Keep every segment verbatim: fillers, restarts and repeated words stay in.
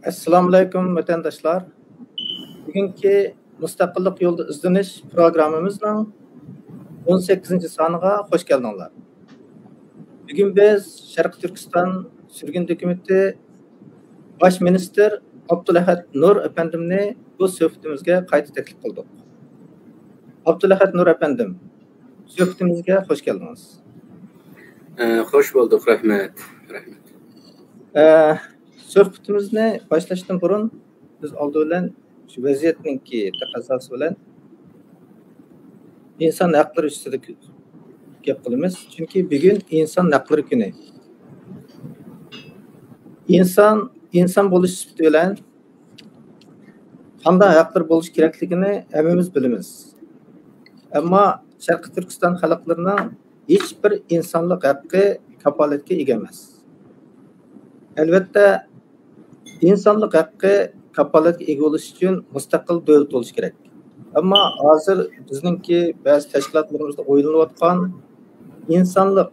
ئەسسالامۇئەلەيكۇم، ۋەتەنداشلار. بۈگۈنكى مۇستەقىللىق يولىدا ئىزدىنىش پروگراممىمىزنىڭ ئون سەككىزىنچى سانىغا خوش كەلدىڭلار. بۈگۈن بىز شەرقىي تۈركىستان سۈرگۈن ھۆكۈمىتى باش مىنىستىر ئابدۇلئەھەد نۇر ئەپەندىمنى بۇ سۆھبىتىمىزگە قايتا تەكلىپ قىلدۇق. ئابدۇلئەھەد نۇر ئەپەندىم، سۆھبىتىمىزگە خوش كەلدىڭىز. ئە، خوش بولدۇق، رەھمەت. رەھمەت. ئە، سۆھبىتىمىزنى باشلاشتىن بۇرۇن، بىز ئالدى بىلەن شۇ ۋەزىيەتنىڭكى تەقەززاسى بىلەن ئىنسان ھەقلىرى ئۈستىدە گەپ قىلىمىز. چۈنكى بۈگۈن ئىنسان ھەقلىرى كۈنى. ئىنسان، ئىنسان بولۇش سۈپىتى بىلەن قانداق ھەقلىرى بولۇشى كېرەكلىكىنى ھەممىمىز بىلىمىز. ئەمما شەرقىي تۈركىستان خەلقلىرىنىڭ ھېچبىر ئىنسانلىق ھەققى كاپالەتكە ئىگە ئەمەس. ئەلۋەتتە، ئىنسانلىق ھەققى كاپالەتكە ئىگە بولۇش ئۈچۈن مۇستەقىل دۆلەت بولۇشى كېرەك. ئەمما ھازىر بىزنىڭكى بەزى تەشكىلاتلىرىمىزدا ئويلىنىۋاتقان ئىنسانلىق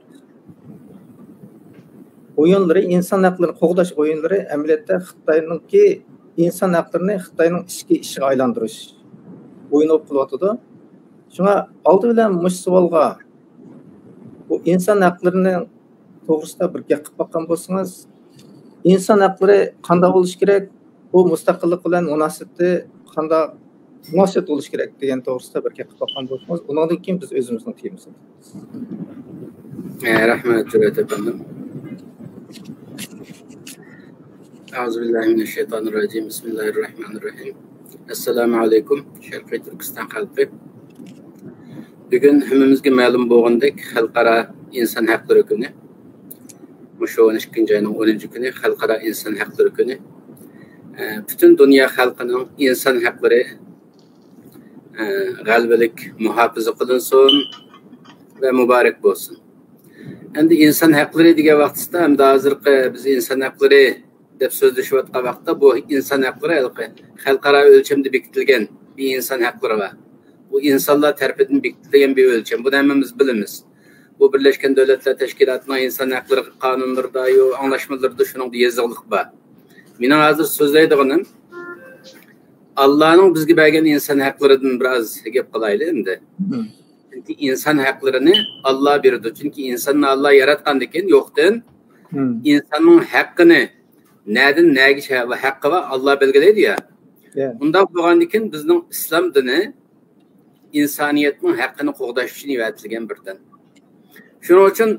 ئويۇنلىرى، ئىنسان ھەقلىرىنى قوغداش ئويۇنلىرى ئەمەلىيەتتە خىتاينىڭكى ئىنسان ھەقلىرىنى خىتاينىڭ ئىچكى ئىشىغا ئايلاندۇرۇش ئويۇنى بولۇپ قېلىۋاتىدۇ. شۇڭا ئالدى بىلەن مۇشۇ سوئالغا، بۇ ئىنسان ھەقلىرىنىڭ توغرىسىدا بىر گەپ قىلىپ باققان بولسىڭىز، ئىنسان ھەقلىرى قانداق بولۇشى كېرەك؟ بۇ مۇستەقىللىق بىلەن مۇناسىۋىتى قانداق مۇناسىۋەت بولۇشى كېرەك دېگەن توغرىسىدا بىر گەپ قىلىپ باققان بولسىڭىز، ئۇنىڭدىن كېيىن بىز ئۆزىمىزنىڭ تېمىسىنى. ئە، رەھمەت، جۈرئەت ئەپەندىم. ئەئۇزۇ بىللاھى مىنەششەيتانىررەجىم. بىسمىللاھىررەھمانىررەھىم. ئەسسالامۇ ئەلەيكۇم، شەرقىي تۈركىستان خەلقى. بۈگۈن ھەممىمىزگە مەلۇم بولغاندەك، خەلقئارا ئىنسان ھەقلىرى كۈنى. مۇشۇ ئون ئىككىنچى ئاينىڭ ئونىنچى كۈنى خەلقئارا ئىنسان ھەقلىرى كۈنى. ئە، پۈتۈن دۇنيا خەلقىنىڭ ئىنسان ھەقلىرى، ئە، غەلىبىلىك مۇھاپىزە قىلىنسۇن ۋە مۇبارەك بولسۇن. ئەمدى ئىنسان ھەقلىرى دېگەن ۋاقتىسىدا، ئەمدى ھازىرقى بىز ئىنسان ھەقلىرى دەپ سۆزلىشىۋاتقان ۋاقىتتا، بۇ ئىنسان ھەقلىرى ھېلىقى خەلقئارا ئۆلچەمدە بېكىتىلگەن بىر ئىنسان ھەقلىرى بار. بۇ ئىنسانلار تەرىپىدىن بېكىتىلگەن بىر ئۆلچەم. بۇنى ھەممىمىز بىلىمىز. بۇ بىرلەشكەن دۆلەتلەر تەشكىلاتىنىڭ ئىنسان ھەقلىرى قانۇنلىرىدا، يو، ئاڭلاشمىلىرىدا شۇنىڭدا يېزىقلىق بار. مېنىڭ ھازىر سۆزلەيدىغىنىم، ئاللانىڭ بىزگە بەرگەن ئىنسان ھەقلىرىدىن بىر ئاز گەپ قىلايلى ئەمدى. مم. چۈنكى ئىنسان ھەقلىرىنى ئاللا بېرىدۇ. چۈنكى ئىنساننى ئاللا ياراتقاندىكىن يوقتىن، مم، ئىنساننىڭ ھەققىنى نەدىن نەگىچە ھەققى بار ئاللا بەلگىلەيدۇ يا. يا. ئۇنداق بولغاندىكىن بىزنىڭ ئىسلام دىنى ئىنسانىيەتنىڭ ھەققىنى قوغداش ئۈچۈن ئەۋەتىلگەن بىر دىن. شۇنىڭ ئۈچۈن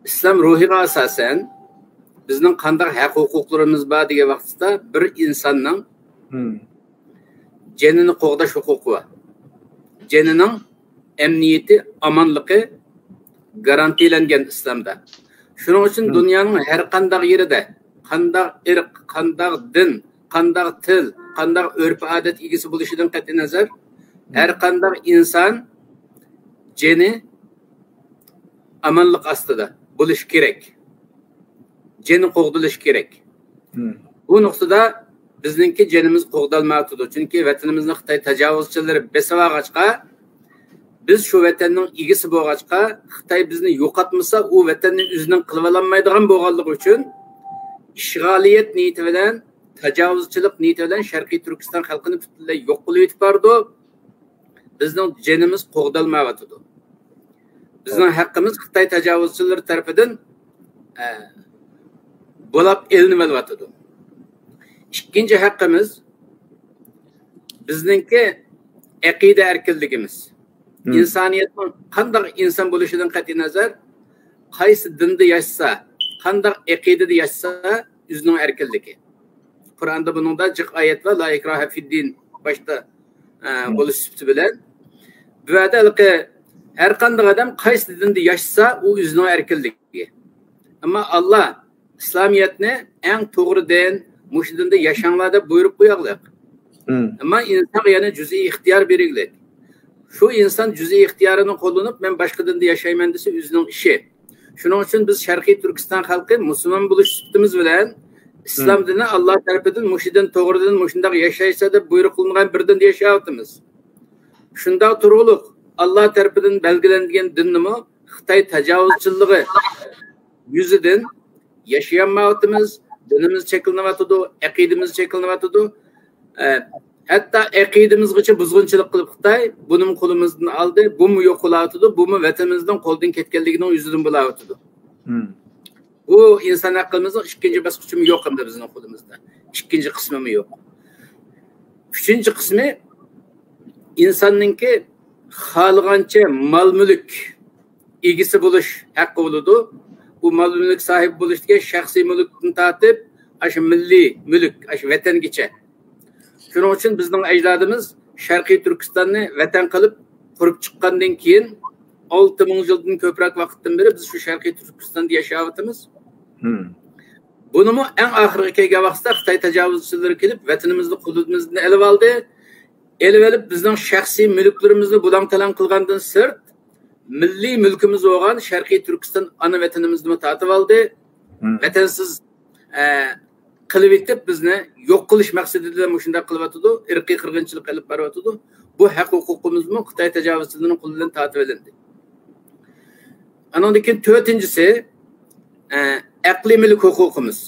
ئىسلام روھىغا ئاساسەن بىزنىڭ قانداق ھەق ھوقۇقلىرىمىز بار دېگەن ۋاقتىدا، بىر ئىنساننىڭ، مم، جېنىنى قوغداش ھوقۇقى بار. جېنىنىڭ ئەمنىيىتى، ئامانلىقى گارانتىيلەنگەن ئىسلامدا. شۇنىڭ ئۈچۈن، مم، دۇنيانىڭ ھەر قانداق يېرىدە، قانداق ئىرق، قانداق دىن، قانداق تىل، قانداق ئۆرپ-ئادەت ئىگىسى بولۇشىدىن قەتئىينەزەر، مم، ھەر قانداق ئىنسان جېنى ئامانلىق ئاستىدا بولۇشى كېرەك. جېنى قوغدىلىشى كېرەك. مم. بۇ نۇقتىدا بىزنىڭكى جېنىمىز قوغدالمايۋاتىدۇ. چۈنكى ۋەتىنىمىزنى خىتاي تاجاۋۇزچىلىرى بېسىۋالغاچقا، بىز شۇ ۋەتەننىڭ ئىگىسى بولغاچقا، خىتاي بىزنى يوقاتمىسا، ئۇ ۋەتەننى ئۆزىنىڭ قىلىۋالالمايدىغان بولغانلىقى ئۈچۈن، ئىشغالىيەت نىيىتى بىلەن، تاجاۋۇزچىلىق نىيىتى بىلەن شەرقىي تۈركىستان خەلقىنى پۈتۈنلەي يوق قىلىۋېتىپ بارىدۇ. بىزنىڭ جېنىمىز قوغدالمايۋاتىدۇ. بىزنىڭ ھەققىمىز خىتاي تاجاۋۇزچىلىرى تەرىپىدىن، ئە، بۇلاپ ئېلىنىۋېلىۋاتىدۇ. ئىككىنچى ھەققىمىز بىزنىڭكى ئەقىدە ئەركىنلىكىمىز. مم. ئىنسانىيەتنىڭ قانداق ئىنسان بولۇشىدىن قەتئىينەزەر، قايسى دىندا ياشىسا، قانداق ئەقىدىدە ياشىسا، ئۆزىنىڭ ئەركىنلىكى. قۇرئاندا بۇنىڭدا جىق ئايەت بار، لا ئىكراھە فىددىن، باشتا، ئە، مم، بولۇش سۈپىتى بىلەن. بۇ يەردە ھېلىقى ھەر قانداق ئادەم قايسى دىندا ياشىسا، ئۇ ئۆزىنىڭ ئەركىنلىكى. ئەمما ئاللا ئىسلامىيەتنى ئەڭ توغرا دىن، مۇشۇ دىندا ياشاڭلار دەپ بۇيرۇق قويغلىق. مم. ئەمما ئىنسانغا يەنە جۈزئىي ئىختىيار بېرىگلىك. شۇ ئىنسان جۈزئىي ئىختىيارىنى قوللىنىپ، مەن باشقا دىندا ياشايمەن دېسە، ئۆزىنىڭ ئىشى. شۇنىڭ ئۈچۈن بىز شەرقىي تۈركىستان خەلقى مۇسۇلمان بولۇش سۈپىتىمىز بىلەن ئىسلام، مم، دىنى ئاللا تەرىپىدىن مۇشۇ دىن توغرا دىن، مۇشۇنداق ياشايسەن دەپ بۇيرۇق قىلىنغان بىر دىندا ياشاۋاتىمىز. شۇنداق تۇرغۇلۇق ئاللا تەرىپىدىن بەلگىلەنگەن دىننىمۇ خىتاي تاجاۋۇزچىلىقى يۈزىدىن ياشىيالمايۋاتىمىز. دىنىمىز چەكلىنىۋاتىدۇ، ئەقىدىمىز چەكلىنىۋاتىدۇ. ئە، ھەتتا ئەقىدىمىزغىچە بۇزغۇنچىلىق قىلىپ خىتاي بۇنىمۇ قولىمىزدىن ئالدى، بۇمۇ يوق قىلىۋاتىدۇ، بۇمۇ ۋەتىنىمىزنىڭ قولدىن كەتكەنلىكىنىڭ يۈزىدىن بولاۋاتىدۇ. بۇ ئىنسان ھەقلىرىمىزنىڭ ئىككىنچى باسقۇچىمۇ يوق ئەمدى بىزنىڭ قولىمىزدا. ئىككىنچى قىسمىمۇ يوق. ئۈچىنچى قىسمى ئىنساننىڭكى خالىغانچە مال-مۈلۈك ئىگىسى بولۇش ھەققى بولىدۇ. بۇ مال-مۈلۈك ساھىبى بولۇش دېگەن شەخسىي مۈلۈكتىن تارتىپ، ئاشۇ مىللىي مۈلۈك، ئاشۇ ۋەتەنگىچە. شۇنىڭ ئۈچۈن بىزنىڭ ئەجدادىمىز شەرقىي تۈركىستاننى ۋەتەن قىلىپ قۇرۇپ چىققاندىن كېيىن، ئالتە مىڭ يىلدىن كۆپرەك ۋاقىتتىن بېرى بىز شۇ شەرقىي تۈركىستاندا ياشاۋاتىمىز. بۇنىمۇ ئەڭ ئاخىرىغا كەلگەن ۋاقىتتا خىتاي تاجاۋۇزچىلىرى كېلىپ، ۋەتىنىمىزنى قولىمىزدىن ئېلىۋالدى. ئېلىۋېلىپ، بىزنىڭ شەخسىي مۈلۈكلىرىمىزنى بۇلاڭ-تالاڭ قىلغاندىن سىرت، مىللىي مۈلكىمىز بولغان شەرقىي تۈركىستان ئانا ۋەتىنىمىزنىمۇ تارتىۋالدى. ۋەتەنسىز، ئە، قىلىۋېتىپ، بىزنى يوق قىلىش مەقسىتى بىلەن مۇشۇنداق قىلىۋاتىدۇ، ئىرقىي قىرغىنچىلىق ئېلىپ بارىۋاتىدۇ. بۇ ھەق ھوقۇقىمىزمۇ خىتاي تاجاۋۇزچىلىرىنىڭ قولىدىن تارتىۋېلىندى. ئانىڭدىن كېيىن تۆتىنچىسى، ئە، ئەقلىي مۈلۈك ھوقۇقىمىز.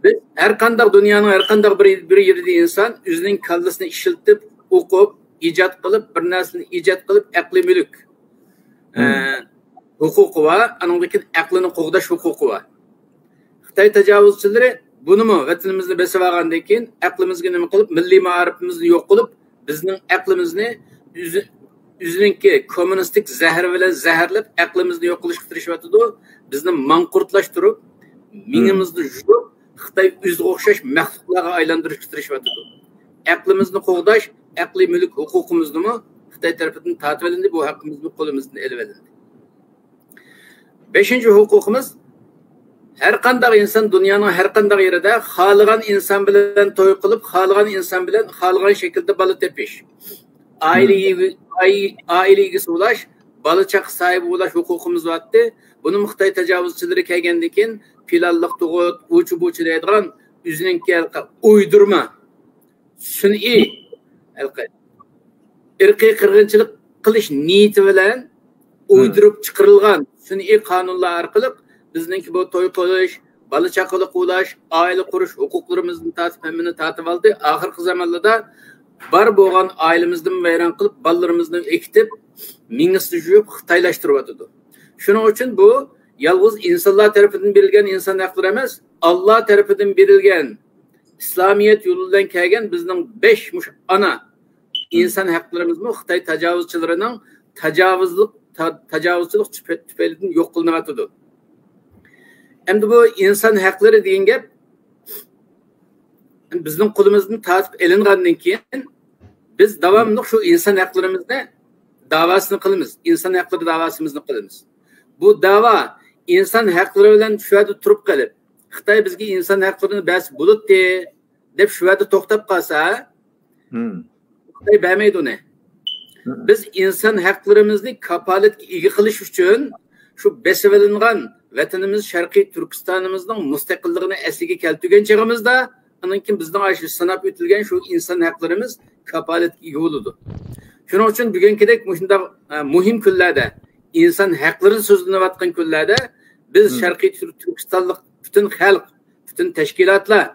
بىز ھەر قانداق، دۇنيانىڭ ھەر قانداق بىر، بىر يېرىدە ئىنسان ئۆزىنىڭ كاللىسىنى ئىشلىتىپ، ئوقۇپ، ئىجاد قىلىپ، بىر نەرسىنى ئىجاد قىلىپ، ئەقلىي مۈلۈك، ئە، ھوقۇقى بار، ئانىڭدىن كېيىن ئەقلىنى قوغداش ھوقۇقى بار. خىتاي تاجاۋۇزچىلىرى بۇنىمۇ، ۋەتىنىمىزنى بېسىۋالغاندىن كېيىن، ئەقلىمىزگە نېمە قىلىپ، مىللىي مائارىپىمىزنى يوق قىلىپ، بىزنىڭ ئەقلىمىزنى ئۆزى، ئۆزىنىڭكى كوممۇنىستىك زەھىرى بىلەن زەھەرلەپ، ئەقلىمىزنى يوق قىلىشقا تىرىشىۋاتىدۇ. بىزنى ماڭقۇرتلاشتۇرۇپ، مېڭىمىزنى يۇيۇپ، خىتاي ئۆزىگە ئوخشاش مەخلۇقلارغا ئايلاندۇرۇشقا تىرىشىۋاتىدۇ. ئەقلىمىزنى قوغداش، ئەقلىي مۈلۈك ھوقۇقىمىزنىمۇ خىتاي تەرىپىدىن تارتىۋېلىندى، بۇ ھەققىمىزمۇ قولىمىزدىن ئېلىۋېلىندى. بەشىنچى ھوقۇقىمىز، ھەر قانداق ئىنسان دۇنيانىڭ ھەر قانداق يېرىدە خالىغان ئىنسان بىلەن توي قىلىپ، خالىغان ئىنسان بىلەن خالىغان شەكىلدە بالا تېپىش، ئائىلە ئىگە-، ئائىلە ئىگىسى بولاش، بالا چاقا ساھىبى بولاش ھوقۇقىمىز بارتتى. بۇنىمۇ خىتاي تاجاۋۇزچىلىرى كەلگەندىن كېيىن پىلانلىق تۇغۇت، ئۇچۇ بۇچۇ دەيدىغان ئۆزىنىڭكى ئۇيدۇرما سۈنئىي، ھېلىقى ئىرقىي قىرغىنچىلىق قىلىش نىيىتى بىلەن ئۇيدۇرۇپ چىقىرىلغان سۈنئىي قانۇنلار ئارقىلىق بىزنىڭكى بۇ توي قىلىش، بالا چاقىلىق بولاش، ئائىلە قۇرۇش ھوقۇقلىرىمىزدىن تارتىپ ھەممىنى تارتىۋالدى. ئاخىرقى زامانلاردا بار بولغان ئائىلىمىزنىمۇ ۋەيران قىلىپ، بالىلىرىمىزنى ئېكىتىپ، مېڭىسىنى يۇيۇپ خىتايلاشتۇرۇۋاتىدۇ. شۇنىڭ ئۈچۈن بۇ يالغۇز ئىنسانلار تەرىپىدىن بېرىلگەن ئىنسان ھەقلىرى ئەمەس، ئاللا تەرىپىدىن بېرىلگەن ئىسلامىيەت يولى بىلەن كەلگەن بىزنىڭ بەش مۇشۇ ئانا ئىنسان ھەقلىرىمىزمۇ خىتاي تاجاۋۇزچىلىرىنىڭ تاجاۋۇزلۇق، تا-، تاجاۋۇزچىلىق تۈپە-، تۈپەيلىدىن يوق قىلىنىۋاتىدۇ. ئەمدى بۇ ئىنسان ھەقلىرى دېگەن گەپ بىزنىڭ قولىمىزدىن تارتىپ ئېلىنغاندىن كېيىن، بىز داۋاملىق شۇ ئىنسان ھەقلىرىمىزنى داۋاسىنى قىلىمىز، ئىنسان ھەقلىرى داۋاسىمىزنى قىلىمىز. بۇ داۋا ئىنسان ھەقلىرى بىلەن شۇ يەردە تۇرۇپ قېلىپ، خىتاي بىزگە ئىنسان ھەقلىرىنى بەرسە بولاتتى دەپ شۇ يەردە توختاپ قالسا، خىتاي بەرمەيدۇ ئۇنى. بىز ئىنسان ھەقلىرىمىزنى كاپالەتكە ئىگە قىلىش ئۈچۈن شۇ بېسىۋېلىنغان ۋەتىنىمىز شەرقىي تۈركىستانىمىزنىڭ مۇستەقىللىقىنى ئەسلىگە كەلتۈرگەن چېغىمىزدا، ئانىڭ كېيىن بىزنىڭ ئاشۇ ساناپ ئۆتۈلگەن شۇ ئىنسان ھەقلىرىمىز كاپالەتكە ئىگە بولىدۇ. شۇنىڭ ئۈچۈن بۈگۈنكىدەك مۇشۇنداق، ئە، مۇھىم كۈنلەردە، ئىنسان ھەقلىرى سۆزلىنىۋاتقان كۈنلەردە بىز شەرقىي تۈر-، تۈركىستانلىق پۈتۈن خەلق، پۈتۈن تەشكىلاتلار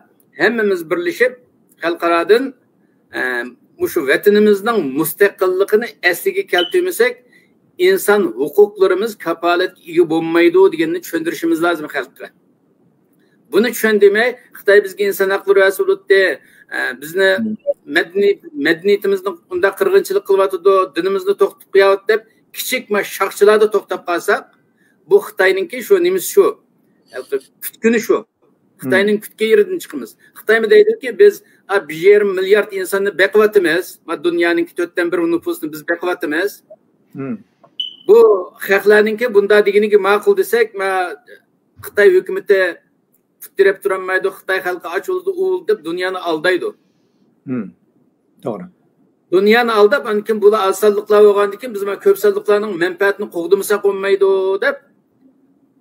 ھەممىمىز بىرلىشىپ خەلقئارادىن، ئە، مۇشۇ ۋەتىنىمىزنىڭ مۇستەقىللىقىنى ئەسلىگە كەلتۈرمىسەك، ئىنسان ھوقۇقلىرىمىز كاپالەتكە ئىگە بولمايدۇ دېگەننى چۈشەندۈرۈشىمىز لازىم خەلققە. بۇنى چۈشەندۈرمەي، خىتاي بىزگە ئىنسان ھەقلىرى ۋەسى بولۇتتى، ئە، بىزنى مەدەنىي-، مەدەنىيىتىمىزنى ئۇنداق قىرغىنچىلىق قىلىۋاتىدۇ، دىنىمىزنى توختىتىپ قويۇۋاتىدۇ دەپ، كىچىك ما شاخچىلاردا توختاپ قالساق، بۇ خىتاينىڭكى شۇ نېمىسى شۇ، كۈتكىنى شۇ. خىتاينىڭ كۈتكەن يېرىدىن چىقىمىز. خىتايمۇ دەيدۇكى، بىز، ئا، بىر يېرىم مىليارد ئىنساننى بېقىۋاتىمىز، ما دۇنيانىڭكى تۆتتىن بىر نوپۇسىنى بىز بېقىۋاتىمىز. بۇ خەقلەرنىڭكى بۇنداق دېگىنىگە ماقۇل دېسەك، ما خىتاي ھۆكۈمىتى پۇت تىرەپ تۇرالمايدۇ، خىتاي خەلقى ئاچ بولىدۇ، ئۇ بولىدۇ دەپ دۇنيانى ئالدايدۇ. توغرا. دۇنيانى ئالداپ، ئاندىن كېيىن بۇلار ئاز سانلىقلار بولغاندىن كېيىن، بىز مانا كۆپ سانلىقلارنىڭ مەنپەئەتىنى قوغدىمىساق بولمايدۇ دەپ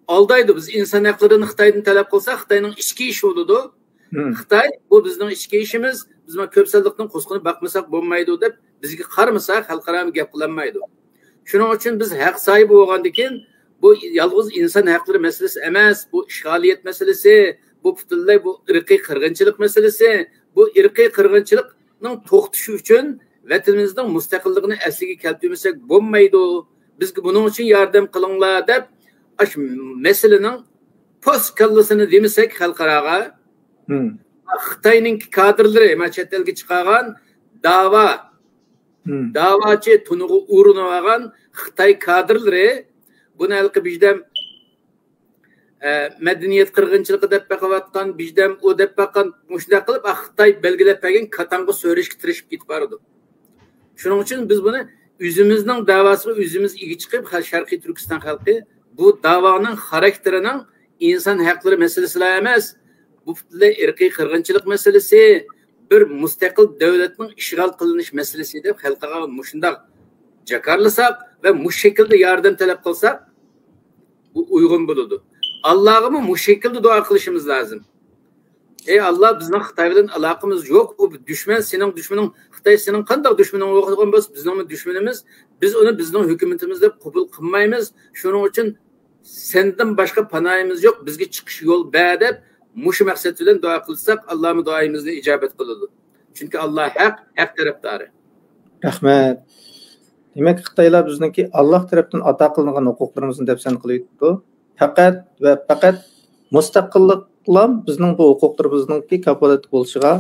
ئالدايدۇ. بىز ئىنسان ھەقلىرىنى خىتايدىن تەلەپ قىلساق، خىتاينىڭ ئىچكى ئىشى بولىدۇ. خىتاي، بۇ بىزنىڭ ئىچكى ئىشىمىز، بىز مانا كۆپ سانلىقنىڭ قوزىقىنى باقمىساق بولمايدۇ دەپ بىزگە قارىمىسا، خەلقئارا گەپ قىلالمايدۇ. شۇنىڭ ئۈچۈن بىز ھەق ساھىبى بولغاندىن كېيىن، بۇ يالغۇز ئىنسان ھەقلىرى مەسىلىسى ئەمەس، بۇ ئىشغالىيەت مەسىلىسى، بۇ پۈتۈنلەي بۇ ئىرقىي قىرغىنچىلىق مەسىلىسى. بۇ ئىرقىي قىرغىنچىلىقنىڭ توختىشى ئۈچۈن ۋەتىنىمىزنىڭ مۇستەقىللىقىنى ئەسلىگە كەلتۈرمىسەك بولمايدۇ. بىزگە بۇنىڭ ئۈچۈن ياردەم قىلىڭلار دەپ، ئاشۇ مەسىلىنىڭ پوست كاللىسىنى دېمىسەك خەلقئاراغا، خىتاينىڭ كادىرلىرى، مانا چەت ئەلگە چىقارغان داۋا، داۋاچى تونىغا ئۇرۇنۇۋالغان خىتاي كادىرلىرى بۇنى ھېلىقى بىردەم، ئە، مەدەنىيەت قىرغىنچىلىقى دەپ باقىۋاتقان، بىردەم ئۇ دەپ باققان، مۇشۇنداق قىلىپ، ئا، خىتاي بەلگىلەپ بەرگەن كاتانغا سۆرىشىپ تىرىشىپ كېتىپ بارىدۇ. شۇنىڭ ئۈچۈن بىز بۇنى ئۆزىمىزنىڭ داۋاسىغا ئۆزىمىز ئىگە چىقىپ، خە-، شەرقىي تۈركىستان خەلقى بۇ داۋانىڭ خاراكتېرىنىڭ ئىنسان ھەقلىرى مەسىلىسىلا ئەمەس، بۇ پۈتۈنلەي ئىرقىي قىرغىنچىلىق مەسىلىسى، بىر مۇستەقىل دۆلەتنىڭ ئىشغال قىلىنىش مەسىلىسى دەپ خەلقىگە مۇشۇنداق جاكارلىساق ۋە مۇشۇ شەكىلدە ياردەم تەلەپ قىلساق، بۇ ئۇيغۇن بولىدۇ. ئاللاغىمۇ مۇشۇ شەكىلدە دۇئا قىلىشىمىز لازىم. ئەي ئاللا، بىزنىڭ خىتاي بىلەن ئالاقىمىز يوق. ئۇ دۈشمەن، سېنىڭ دۈشمىنىڭ، خىتاي سېنىڭ قانداق دۈشمىنىڭ بولغان بولسا، بىزنىڭمۇ دۈشمىنىمىز. بىز ئۇنى بىزنىڭ ھۆكۈمىتىمىز دەپ قوبۇل قىلمايمىز. شۇنىڭ ئۈچۈن سەندىن باشقا پاناھىمىز يوق، بىزگە چىقىش يول بەر دەپ، مۇشۇ مەقسەت بىلەن دۇئا قىلساق، ئاللامۇ دۇئايىمىزنى ئىجابەت قىلىدۇ. چۈنكى ئاللا ھەق، ھەق تەرەپدارى. رەھمەت. دېمەك، خىتايلار بىزنىڭكى ئاللا تەرەپتىن ئاتا قىلىنغان ھوقۇقلىرىمىزنى دەپسەندە قىلىۋېتىپتۇ. پەقەت ۋە پەقەت مۇستەقىللىقلا بىزنىڭ بۇ ھوقۇقلىرىمىزنىڭكى كاپالەت بولۇشىغا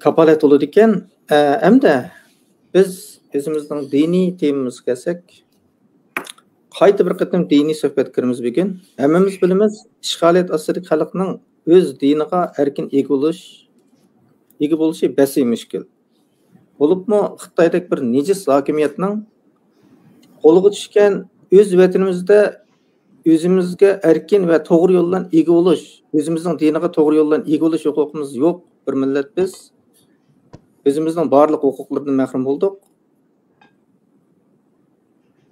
كاپالەت بولىدىكەن. ئە، ئەمدى بىز ئۆزىمىزنىڭ دىنىي تېمىمىزغا كەلسەك، قايتا بىر قېتىم دىنىي سۆھبەتكە كىرىمىز بۈگۈن. ھەممىمىز بىلىمىز، ئىشغالىيەت ئاستىدىكى خەلقنىڭ ئۆز دىنىغا ئەركىن ئىگە بولۇش، ئىگە بولۇشى بەسى مۈشكۈل. بولۇپمۇ خىتايدەك بىر نىجىس ھاكىمىيەتنىڭ قولىغا چۈشكەن ئۆز ۋەتىنىمىزدە ئۆزىمىزگە ئەركىن ۋە توغرا يول بىلەن ئىگە بولۇش، ئۆزىمىزنىڭ دىنىغا توغرا يول بىلەن ئىگە بولۇش ھوقۇقىمىز يوق بىر مىللەت بىز. ئۆزىمىزنىڭ بارلىق ھوقۇقلىرىدىن مەھرۇم بولدۇق.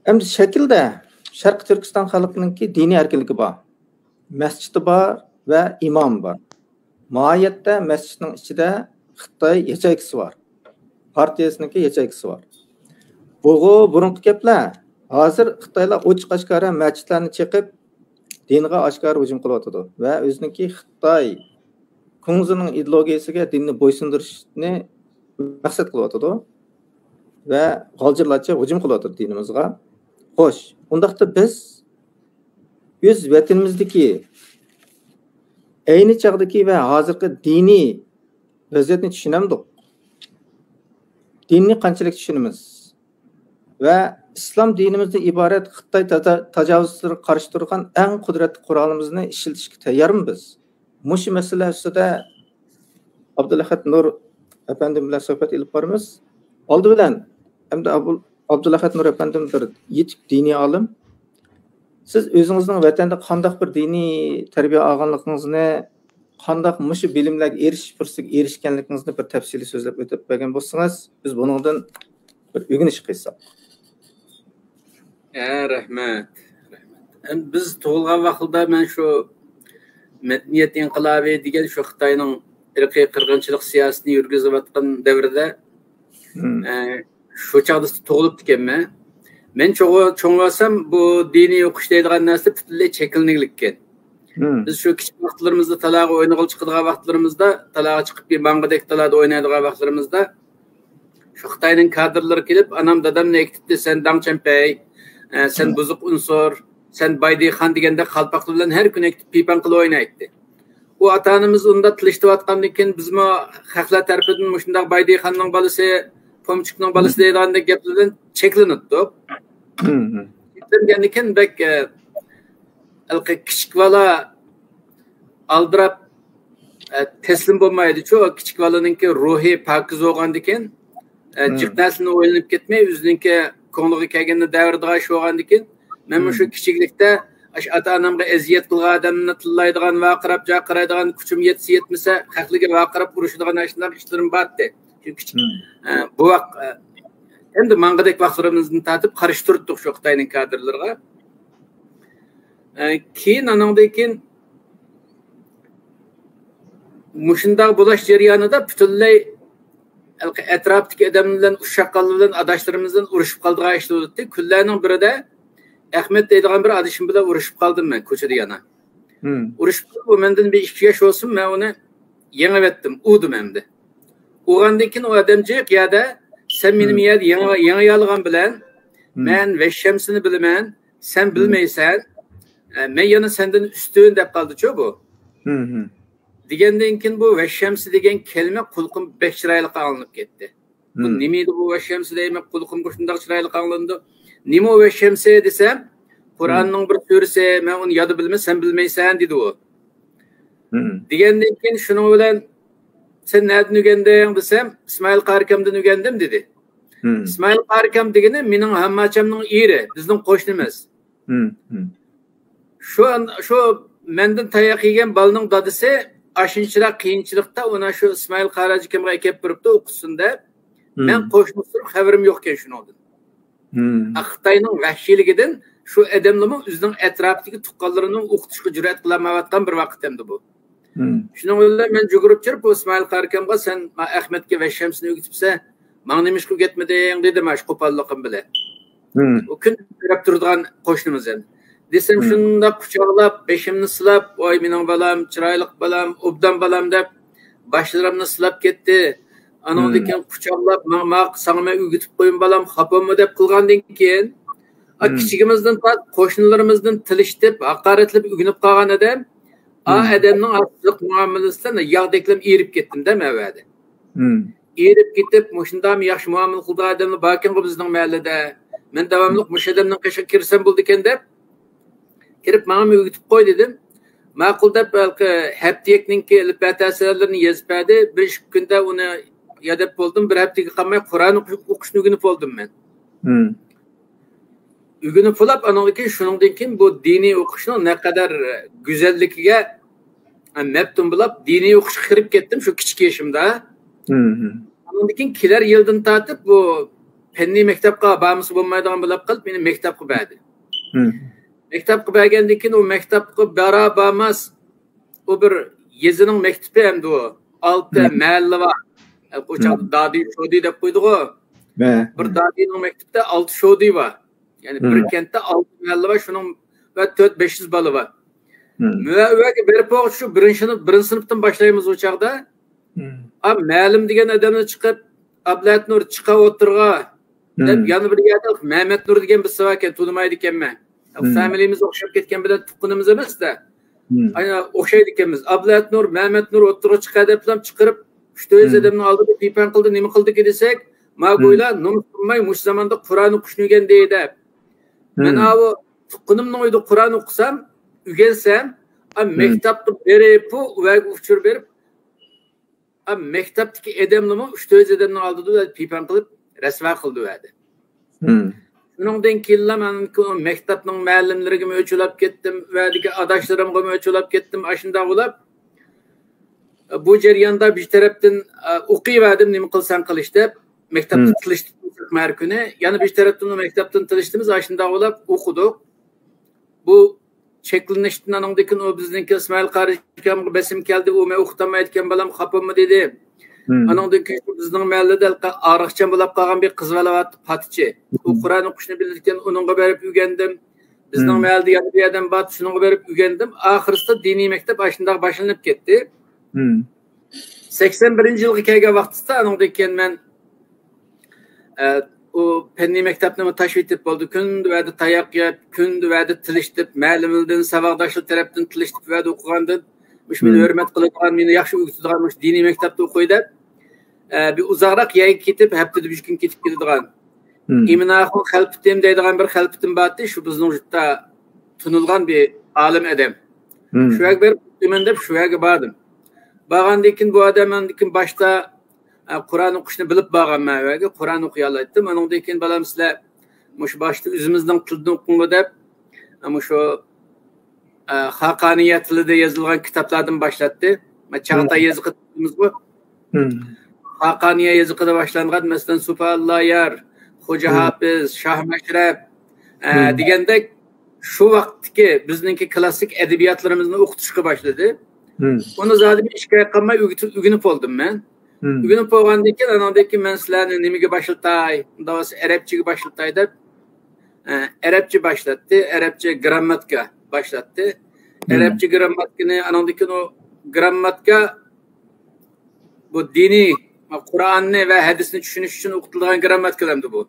ئەمدى شەكىلدە شەرقىي تۈركىستان خەلقىنىڭكى دىنىي ئەركىنلىكى بار. مەسچىتى بار ۋە ئىمامى بار. ماھىيەتتە مەسچىتنىڭ ئىچىدە خىتاي ياچېيكىسى بار. پارتىيىسىنىڭكى ياچېيكىسى بار. بۇغۇ بۇرۇنقى گەپلەر. ھازىر خىتايلار ئوچۇق ئاشكارا مەسچىتلەرنى چېقىپ، دىنغا ئاشكارا ھۇجۇم قىلىۋاتىدۇ ۋە ئۆزىنىڭكى خىتاي كۇڭزىنىڭ ئىدېئولوگىيىسىگە دىننى بويسۇندۇرۇشنى مەقسەت قىلىۋاتىدۇ ۋە غالجىرلارچە ھۇجۇم قىلىۋاتىدۇ دىنىمىزغا. خوش، ئۇنداقتا بىز ئۆز ۋەتىنىمىزدىكى ئەينى چاغدىكى ۋە ھازىرقى دىنىي ۋەزىيەتنى چۈشىنەمدۇق؟ دىننى قانچىلىك چۈشىنىمىز؟ ۋە ئىسلام دىنىمىزدىن ئىبارەت خىتاي تاجا-، تاجاۋۇزچىلىرىغا قارشى تۇرغان ئەڭ قۇدرەتلىك قورالىمىزنى ئىشلىتىشكە تەييارمۇ بىز؟ مۇشۇ مەسىلە ئۈستىدە ئابدۇلئەھەد نۇر ئەپەندىم بىلەن سۆھبەت ئېلىپ بارىمىز. ئالدى بىلەن، ئەمدى ئابدۇل-، ئابدۇلئەھەد نۇر ئەپەندىم بىر يېتىك دىنىي ئالىم. سىز ئۆزىڭىزنىڭ ۋەتەندە قانداق بىر دىنىي تەربىيە ئالغانلىقىڭىزنى، قانداق مۇشۇ بىلىملەرگە ئېرىشىش پۇرسىتىگە ئېرىشكەنلىكىڭىزنى بىر تەپسىلىي سۆزلەپ ئۆتۈپ بەرگەن بولسىڭىز، بىز بۇنىڭدىن بىر ئۆگىنىش قىلساق. ھە، رەھمەت. رەھمەت. ئەمدى بىز تۇغۇلغان ۋاقتىدا مەن شۇ مەدەنىيەت ئىنقىلابى دېگەن شۇ خىتاينىڭ ئىرقىي قىرغىنچىلىق سىياسىتىنى يۈرگۈزۈۋاتقان دەۋرىدە، ئە، شۇ چاغدا تۇغۇلۇپتىكەنمەن. مەن چوغ-، چوڭ بولسام بۇ دىنىي ئوقۇش دەيدىغان نەرسە پۈتۈنلەي چەكلىنىكلىككەن. بىز شۇ كىچىك ۋاقىتلىرىمىزدا تالاغا ئوينىغىلى چىقىدىغان ۋاقىتلىرىمىزدا، تالاغا چىقىپ بىر ماڭغىدەك تالادا ئوينايدىغان ۋاقىتلىرىمىزدا، شۇ خىتاينىڭ كادىرلىرى كېلىپ، ئانام دادامنى ئەكېتىپتۇ، سەن داڭچەمپەي، ئە، سەن بۇزۇق ئۇنسۇر، سەن بايدىخان دېگەندەك قالپاقلار بىلەن ھەر كۈنى ئەكېتىپ پىپەڭ قىلىپ ئوينايتتى. ئۇ ئاتا-ئانىمىز ئۇنداق تىلىشتىۋاتقاندىن كېيىن، بىزمۇ خەقلەر تەرىپىدىن مۇشۇنداق بايدىخاننىڭ بالىسى، پومچۇكنىڭ بالىسى دەيدىغاندەك گەپلەر بىلەن چەكلىنىدۇق. چەكلەنگەندىن كېيىن بەك، ئە، ھېلىقى كىچىك بالا ئالدىراپ، ئە، تەسلىم بولمايدىچۇ. كىچىك بالىنىڭكى روھى پاكىز بولغاندىكىن، ئە، جىق نەرسىنى ئويلىنىپ كەتمەي، ئۆزىنىڭكى كۆڭلىگە كەلگەننى دەۋېرىدىغان ئىش بولغاندىكىن، مەنمۇ شۇ كىچىكلىكتە ئاشۇ ئاتا-ئانامغا ئەزىيەت قىلغان ئادەمنى تىللايدىغان، ۋارقىراپ جاقىرايدىغان، كۈچۈم يەتسە يەتمىسە خەقلەرگە ۋارقىراپ ئۇرۇشىدىغان ئاشۇنداق ئىشلىرىم بارتى. شۇ كىچىك، ئە، بوۋاق، ئە، ئەمدى ماڭغۇدەك ۋاقىتلىرىمىزدىن تارتىپ قارشى تۇرۇپتۇق شۇ خىتاينىڭ كادىرلىرىغا. ئە، كېيىن ئانىڭدىن كېيىن مۇشۇنداق بولاش جەريانىدا پۈتۈنلەي ئەتراپتىكى ئادەم بىلەن، ئۇششاق قالغان بىلەن، ئاداشلىرىمىز بىلەن ئۇرۇشۇپ قالىدىغان ئىشلار بولاتتى. كۈنلەرنىڭ بىرىدە ئەخمەت دەيدىغان بىر ئادىشىم بىلەن ئۇرۇشۇپ قالدىم مەن كوچىدا يەنە. ئۇرۇشۇپ، ئۇ مەندىن بىر ئىككى ياش بولسۇن، مەن ئۇنى يېڭىۋەتتىم، ئۇردۇم ئەمدى. ئۇرغاندىن كېيىن ئۇ ئادەم جىق يەردە، سەن مېنى مۇ يەردە يېڭى-، يېڭىيالىغان بىلەن، مەن ۋەششەمسىنى بىلىمەن، سەن بىلمەيسەن، ئە، مەن يەنە سەندىن ئۈستۈن دەپ قالدىچۇ بۇ. دېگەندىن كېيىن بۇ ۋەششەمسى دېگەن كەلىمە قۇلىقىم بەك چىرايلىق ئاڭلىنىپ كەتتى. بۇ نېمە ئىدى بۇ ۋەششەمسى دەيمەن، قۇلىقىمغا شۇنداق چىرايلىق ئاڭلىنىدۇ. نېمە ئۇ ۋەششەمسى دېسەم، قۇرئاننىڭ بىر سۈرىسى، مەن ئۇنى ياد بىلىمەن، سەن بىلمەيسەن دېدى ئۇ. دېگەندىن كېيىن شۇنىڭ بىلەن سەن نەدىن ئۆگەندىڭ دېسەم، ئىسمائىل قارىكامدىن ئۆگەندىم دېدى. ئىسمائىل قارىكام دېگىنى مېنىڭ ھامماچامنىڭ ئېرى، بىزنىڭ قوشنىمىز. شۇ، شۇ مەندىن تاياق يېگەن بالىنىڭ دادىسى ئاشۇنچىراق قىيىنچىلىقتا ئۇنى شۇ ئىسمائىل قارى ھاجىكامغا ئەكەپ بېرىپتۇ، ئوقۇتسۇن دەپ. مەن قوشنىسىدۇر، خەۋىرىم يوقكەن شۇنىڭدىن. خىتاينىڭ ۋەھشىيلىكىدىن شۇ ئادەملىرىمۇ ئۆزىنىڭ ئەتراپىدىكى تۇغقانلىرىنىڭ ئوقۇتۇشىغا جۈرئەت قىلالمايۋاتقان بىر ۋاقىت ئەمدى بۇ. شۇنىڭ بىلەن مەن جۈگۈرۈپ چۈشۈپ، بۇ ئىسمائىل قارىكامغا، سەن ما ئەخمەتكە ۋەششەمسىنى ئۆگىتىپسەن، ماڭا نېمىشقا ئۆگەتمىدىڭ دېدىم، ئاشۇ قوپاللىقىم بىلەن. ئۇ كۈندە كۆرۈپ تۇرىدىغان قوشنىمىز ئەمدى. دېسەم، شۇنداق قۇچاقلاپ، بېشىمنى سىلاپ، ۋاي مېنىڭ بالام، چىرايلىق بالام، ئوبدان بالام دەپ، باشلىرىمنى سىلاپ كەتتى. ئانىڭدىن كېيىن قۇچاقلاپ، ماڭا، ماڭا، ساڭا مەن ئۆگىتىپ قويۇم بالام، خاپا بولما دەپ قىلغاندىن كېيىن، ئا، كىچىكىمىزدىن تارتىپ قوشنىلىرىمىزدىن تىلىشتىپ، ھاقارەتلەپ ئۆگىنىپ قالغان ئادەم، ئا، ئادەمنىڭ ئا سىلىق مۇئامىلىسىدىن ياغدەكلەپ ئېرىپ كەتتىم-دە مەن ئۇ يەردە. ئېرىپ كېتىپ، مۇشۇنداقمۇ ياخشى مۇئامىلە قىلىدىغان ئادەملەر باركەنغۇ بىزنىڭ مەھەللىدە. مەن داۋاملىق مۇشۇ ئادەمنىڭ قېشىغا كىرسەم بولىدىكەن دەپ، كىرىپ ماڭىمۇ ئۆگىتىپ قوي دېدىم. ماقۇل دەپ، ھېلىقى ھەپتىلىكنىڭكى ئەلىپبە تەسىرلىرىنى يېزىپ بەردى. بىر ئىككى كۈندە ئۇنى ياداپ بولدۇم. بىر ھەپتىگە قالماي قۇرئان ئوقۇش-، ئوقۇشنى ئۆگىنىپ بولدۇم مەن. ئۆگىنىپ بولاپ، ئانىڭدىن كېيىن، شۇنىڭدىن كېيىن بۇ دىنىي ئوقۇشنىڭ نەقەدەر گۈزەللىكىگە مەپتۇن بولاپ، دىنىي ئوقۇشقا كىرىپ كەتتىم شۇ كىچىك يېشىمدا. ئانىڭدىن كېيىن كېلەر يىلدىن تارتىپ بۇ پەننىي مەكتەپكە بارمىسا بولمايدىغان بولاپ قېلىپ، مېنى مەكتەپكە بەردى. مەكتەپكە بەرگەندىن كېيىن ئۇ مەكتەپكە بارا بارماس، ئۇ بىر يېزىنىڭ مەكتىپى ئەمدى ئۇ. ئالتە مەھەللە بار. ئۇ چاغدا دادى، شودى دەپ قويدىغۇ. بىر دادىنىڭ مەكتىپىدە ئالتە شودى بار. يەنى بىر كەنتتە ئالتە مەھەللە بار، شۇنىڭ ۋە تۆت بەش يۈز بالا بار. مۇ-، ئۇ يەرگە بېرىپ بولغۇچە شۇ بىرىنچى سىنىپ، بىرىنچى سىنىپتىن باشلايمىز ئۇ چاغدا. ئا، مەلىم دېگەن ئادەمنى چىقىپ، «ئابلەت نۇر، چىقا ئوتتۇرىغا» دەپ، يەنە بىر يەردە مەمەت نۇر دېگەن بىرسى باركەن، تونۇمايدىكەنمەن. فامىلىمىز ئوخشاپ كەتكەن بىلەن تۇغقىنىمىز ئەمەس-دە. ئايا، ئوخشايدىكەنمىز. «ئابلەت نۇر، مەمەت نۇر ئوتتۇرىغا چىقا» دەپلا چىقىرىپ، ئۈچ تۆت يۈز ئادەمنىڭ ئالدىدا پىپەن قىلدى، نېمە قىلدىكى دېسەك، «ما گويلا نومۇس قىلماي مۇشۇ زاماندا قۇرئان ئوقۇشنى ئۆگەندى» دەپ. مەن ئاۋۇ تۇغقىنىمنىڭ ئۆيىدە قۇرئان ئوقۇسام، ئۆگەنسەم، ئا، مەكتەپكە بېرىپ، ئۇ يەرگە ئۇچۇر بېرىپ، ئا، مەكتەپتىكى ئادەملىرىمۇ ئۈچ تۆت يۈز ئادەمنىڭ ئالدىدا پىپەن قىلىپ رەسۋا قىلدى ئۇ يەردە. شۇنىڭدىن كېيىنلا مەن مەكتەپنىڭ مەلىملىرىگىمۇ ئۆچ ئۇلاپ كەتتىم، ئۇ يەردىكى ئاداشلىرىمغىمۇ ئۆچ ئۇلاپ كەتتىم، ئاشۇنداق ئۇلاپ. بۇ جەرياندا بىر تەرەپتىن، ئە، ئوقۇۋەردىم، نېمە قىلساڭ قىلىش دەپ، مەكتەپتە تىلىشتۇق ھەر كۈنى. يەنە بىر تەرەپتىن ئۇ مەكتەپتىن تىلىشتىمىز، ئاشۇنداق ئۇلاپ ئوقۇدۇق. بۇ چەكلىنىشتىن ئانىڭدىن كېيىن ئۇ بىزنىڭكى ئىسمائىل قارى ئاكامغا بېسىم كەلدى، ئۇ مەن ئوقۇتالمايدىكەن بالام، خاپا بولما دېدى. ئانىڭدىن كېيىن بىزنىڭ مەھەللىدە ئارىقچان بولاپ قالغان بىر قىز بالا بارتتى، پاتىچى. ئۇ قۇرئان ئوقۇشنى بىلىدىكەن، ئۇنىڭغا بېرىپ ئۆگەندىم. بىزنىڭ مەھەللىدە يەنە بىر ئادەم بارتتى، شۇنىڭغا بېرىپ ئۆگەندىم. ئاخىرسىدا دىنىي مەكتەپ ئاشۇنداق باشلىنىپ كەتتى. سەكسەن بىرىنچى يىلغا كەلگەن ۋاقتىدا ئانىڭدىن كېيىن مەن، ئە، ئۇ پەننىي مەكتەپنىمۇ تاشلىۋېتىپ بولدى. كۈندە ۋەدە تاياق يەپ، كۈندە ۋەدە تىلىشتىپ، مەلىملەردىن، ساۋاقداشلار تەرەپتىن تىلىشتىپ ۋەدە ئوقۇغاندىن، مۇشۇ مېنى ھۆرمەت قىلىدىغان، مېنى ياخشى ئۆگىتىدىغان، مۇشۇ دىنىي مەكتەپتە ئوقۇي دەپ، ئە، بىر ئۇزاقراق يەرگە كېتىپ، ھەپتىدە بىر كۈن كېتىپ كېلىدىغان. ئىمىن ئاخۇن خەلپىتىم دەيدىغان بىر خەلپىتىم بارتى، شۇ بىزنىڭ يۇرتتا تونۇلغان بىر ئالىم ئادەم. شۇ يەرگە بېرىپ ئوقۇيمەن دەپ شۇ يەرگە باردىم. بارغاندىن كېيىن بۇ ئادەم مەندىن كېيىن باشتا، ئە، قۇرئان ئوقۇشنى بىلىپ بارغانمەن ئۇ يەرگە، قۇرئان ئوقۇيالايتتىم. ئانىڭدىن كېيىن بالام سىلەر مۇشۇ باشتا ئۆزىمىزنىڭ تىلىدىن ئوقۇڭلار دەپ، ئە، مۇشۇ ئە، خاقانىيە تىلىدا يېزىلغان كىتابلاردىن باشلاتتى. مە-، چاغاتاي يېزىقى دەيمىزغۇ. خاقانىيە يېزىقىدا باشلانغان، مەسىلەن، سۇپاللا يار، خوجا ھاپىز، شاھ مەشرەپ، ئە، دېگەندەك شۇ ۋاقىتتىكى بىزنىڭكى كلاسسىك ئەدەبىياتلىرىمىزنى ئوقۇتۇشقا باشلىدى. ئۇنى زادى بىر ئىككى ئاي قالماي ئۆگىتىپ، ئۆگىنىپ بولدۇم مەن. ئۆگىنىپ بولغاندىن كېيىن، ئاناندىن كېيىن مەن سىلەرنى نېمىگە باشلىتاي، ئۇنداق بولسا ئەرەبچىگە باشلىتاي دەپ، ئە، ئەرەبچە باشلاتتى، ئەرەبچە گرامماتىكا باشلاتتى. ئەرەبچە گىرامماتىكىنى، ئانىڭدىن كېيىن ئۇ گىرامماتىكا، بۇ دىنىي، قۇرئاننى ۋە ھەدىسنى چۈشىنىش ئۈچۈن ئوقۇتۇلىدىغان گىرامماتىكىلامدۇ بۇ؟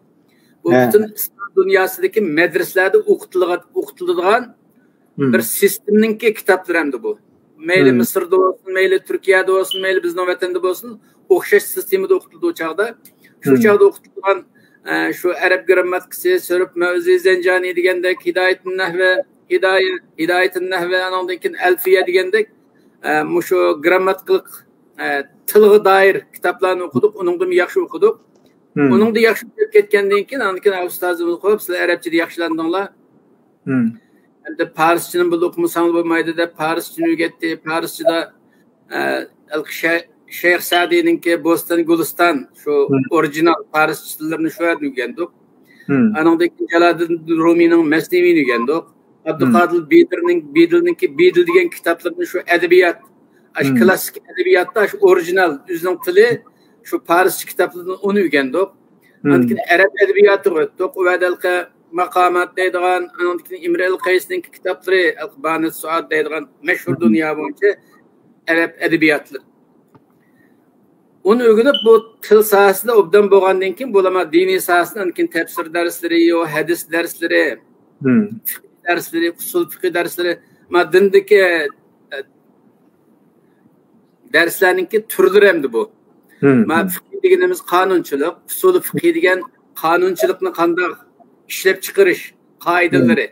بۇ پۈتۈن ئىسلام دۇنياسىدىكى مەدرىسىلەردە ئوقۇتۇلىدىغان، ئوقۇتۇلىدىغان بىر سىستېمنىڭكى كىتابلىرى ئەمدى بۇ. مەيلى مىسىردا بولسۇن، مەيلى تۈركىيەدە بولسۇن، مەيلى بىزنىڭ ۋەتەندە بولسۇن، ئوخشاش سىستېمىدا ئوقۇتۇلىدۇ ئۇ چاغدا. شۇ چاغدا ئوقۇتۇلغان، ئە، شۇ ئەرەب گىرامماتىكىسى، سۆرۈپ مەۋزى زەنجانى دېگەندەك، ھىدايەتۇن نەھۋى، ھىدايە، ھىدايەتۇن نەھۋى، ئانىڭدىن كېيىن ئەلفىيە دېگەندەك، ئە، مۇشۇ گىرامماتىكىلىق، ئە، تىلغا دائىر كىتابلارنى ئوقۇدۇق، ئۇنىڭدىن ياخشى ئوقۇدۇق. ئۇنىڭدا ياخشى ئۆتۈپ كەتكەندىن كېيىن، ئاندىن كېيىن ئۇستازىمىز قويۇپ، سىلەر ئەرەبچىدە ياخشىلاندىڭلار. ئەمدى پارسچىنى بىللە ئوقۇمىساڭلار بولمايدۇ دەپ، پارسچىنى ئۆگەتتى. پارسچىدا، ئە، شەي-، شەيخ سەدىنىڭكى بوستان گۈلىستان، شۇ ئورىگىنال پارسچە تىللىرىنى شۇ يەردىن ئۆگەندۇق. ئانىڭدىن كېيىن جالالىدىن رۇمىينىڭ مەسنىۋىنى ئۆگەندۇق. ئابدۇقادىر بېدىرنىڭ، بېدىلنىڭكى، بېدىل دېگەن كىتابلىرىنى شۇ ئەدەبىيات، ئاشۇ كىلاسسىك ئەدەبىياتتا، ئاشۇ ئورىگىنال ئۆزىنىڭ تىلى، شۇ پارسچە كىتابلىرىدىن ئۇنى ئۆگەندۇق. ئاندىن كېيىن ئەرەب ئەدەبىياتىغا ئۆتتۇق. ئۇ يەردە ھېلىقى ماقامات دەيدىغان، ئاندىن كېيىن ئىمرۇئىل قەيسنىڭكى كىتابلىرى، ھېلىقى بانەت سوئاد دەيدىغان مەشھۇر دۇنيا بويىچە ئەرەب ئەدەبىياتلىرى. ئۇنى ئۆگىنىپ، بۇ تىل ساھەسىدە ئوبدان بولغاندىن كېيىن، بۇلارما دىنىي ساھەسىدە ئاندىن كېيىن تەپسىر دەرسلىرى، يو، ھەدىس دەرسلىرى، فىقىھ دەرسلىرى، ئۇسۇل فىقىھ دەرسلىرى، ما دىندىكى، ئە، دەرسلەرنىڭكى تۈرلىرى ئەمدى بۇ. ما فىقىھ دېگىنىمىز قانۇنچىلىق، ئۇسۇل فىقىھ دېگەن قانۇنچىلىقنى قانداق ئىشلەپ چىقىرىش قائىدىلىرى.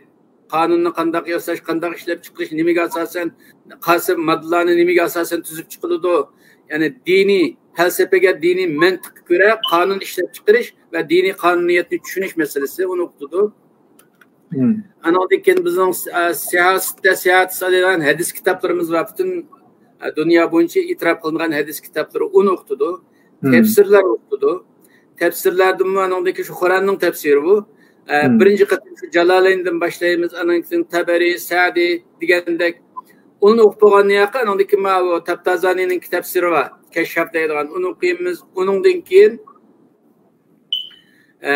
قانۇننى قانداق ياساش، قانداق ئىشلەپ چىقىرىش، نېمىگە ئاساسەن، قايسى ماددىلارنى نېمىگە ئاساسەن تۈزۈپ چىقىلىدۇ؟ يەنى دىنىي پەلسەپىگە، دىنىي مەنتىققە كۆرە قانۇن ئىشلەپ چىقىرىش ۋە دىنىي قانۇنىيەتنى چۈشىنىش مەسىلىسى ئۇنى ئوقۇتىدۇ. ئانىڭدىن كېيىن بىزنىڭ، ئە، سىياسەتتە، سىياسەت دەيدىغان ھەدىس كىتابلىرىمىز بار. پۈتۈن، ئە، دۇنيا بويىچە ئېتىراپ قىلىنغان ھەدىس كىتابلىرى ئۇنى ئوقۇتىدۇ. تەپسىرلەر ئوقۇتىدۇ. تەپسىرلەردىنمۇ ئانىڭدىن كېيىن شۇ قۇرئاننىڭ تەپسىرى بۇ. ئە، بىرىنچى قېتىم شۇ جالالەيندىن باشلايمىز، ئانىڭدىن كېيىن تەبەرى، سەدى دېگەندەك. ئۇنى ئوقۇپ بولغاندىن كېيىن ئانىڭدىن كېيىن ماۋۇ تەپتازانىنىڭ تەپسىرى بار، كەششاپ دەيدىغان. ئۇنى ئوقۇيمىز. ئۇنىڭدىن كېيىن، ئە،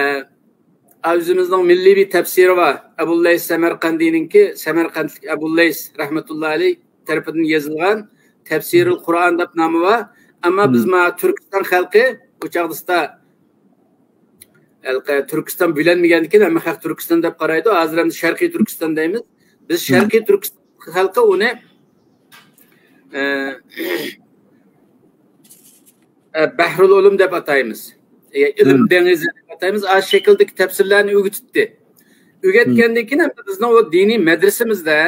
ئۆزىمىزنىڭ مىللىي بىر تەپسىرى بار. ئەبۇللەيس سەمەرقەندىنىڭكى، سەمەرقەنتلىك ئەبۇللەيس رەھمەتۇللا ئەلەيھ تەرىپىدىن يېزىلغان تەپسىرۇل قۇرئان دەپ نامى بار. ئەمما بىز ما تۈركىستان خەلقى بۇ چاغدا، ھېلىقى تۈركىستان بۆلەنمىگەندىكىن ھەممە خەق تۈركىستان دەپ قارايدۇ. ھازىر ئەمدى شەرقىي تۈركىستان دەيمىز. بىز شەرقىي تۈركىستان خەلقى ئۇنى، ئە، ئە، بەھرۇل ئۇلۇم دەپ ئاتايمىز. يا، ئىلىم دېڭىزى دەپ ئاتايمىز. ئاشۇ شەكىلدىكى تەپسىرلەرنى ئۆگىتىتتى. ئۆگەتكەندىن كېيىن ھەم بىزنىڭ ئۇ دىنىي مەدرىسىمىزدە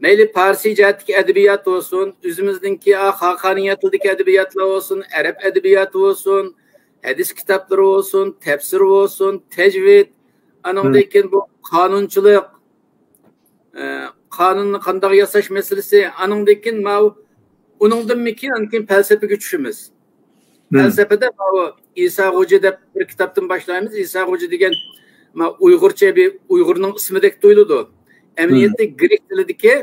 مەيلى پارسىي جەھەتتىكى ئەدەبىيات بولسۇن، ئۆزىمىزنىڭكى، ئا، خاقانىيەتلىدىكى ئەدەبىياتلار بولسۇن، ئەرەب ئەدەبىياتى بولسۇن، ھەدىس كىتابلىرى بولسۇن، تەپسىر بولسۇن، تەجۋىد، ئانىڭدىن كېيىن بۇ قانۇنچىلىق، ئە، قانۇننى قانداق ياساش مەسىلىسى، ئانىڭدىن كېيىن ماۋۇ، ئۇنىڭدىنمۇ كېيىن، ئاندىن كېيىن پەلسەپىگە چۈشىمىز. پەلسەپىدە ماۋۇ ئىسا خوجا دەپ بىر كىتابتىن باشلايمىز. ئىسا خوجا دېگەن ما ئۇيغۇرچە بىر ئۇيغۇرنىڭ ئىسمىدەك تۇيۇلىدۇ. ئەمەلىيەتتە گرېك تىلىدىكى،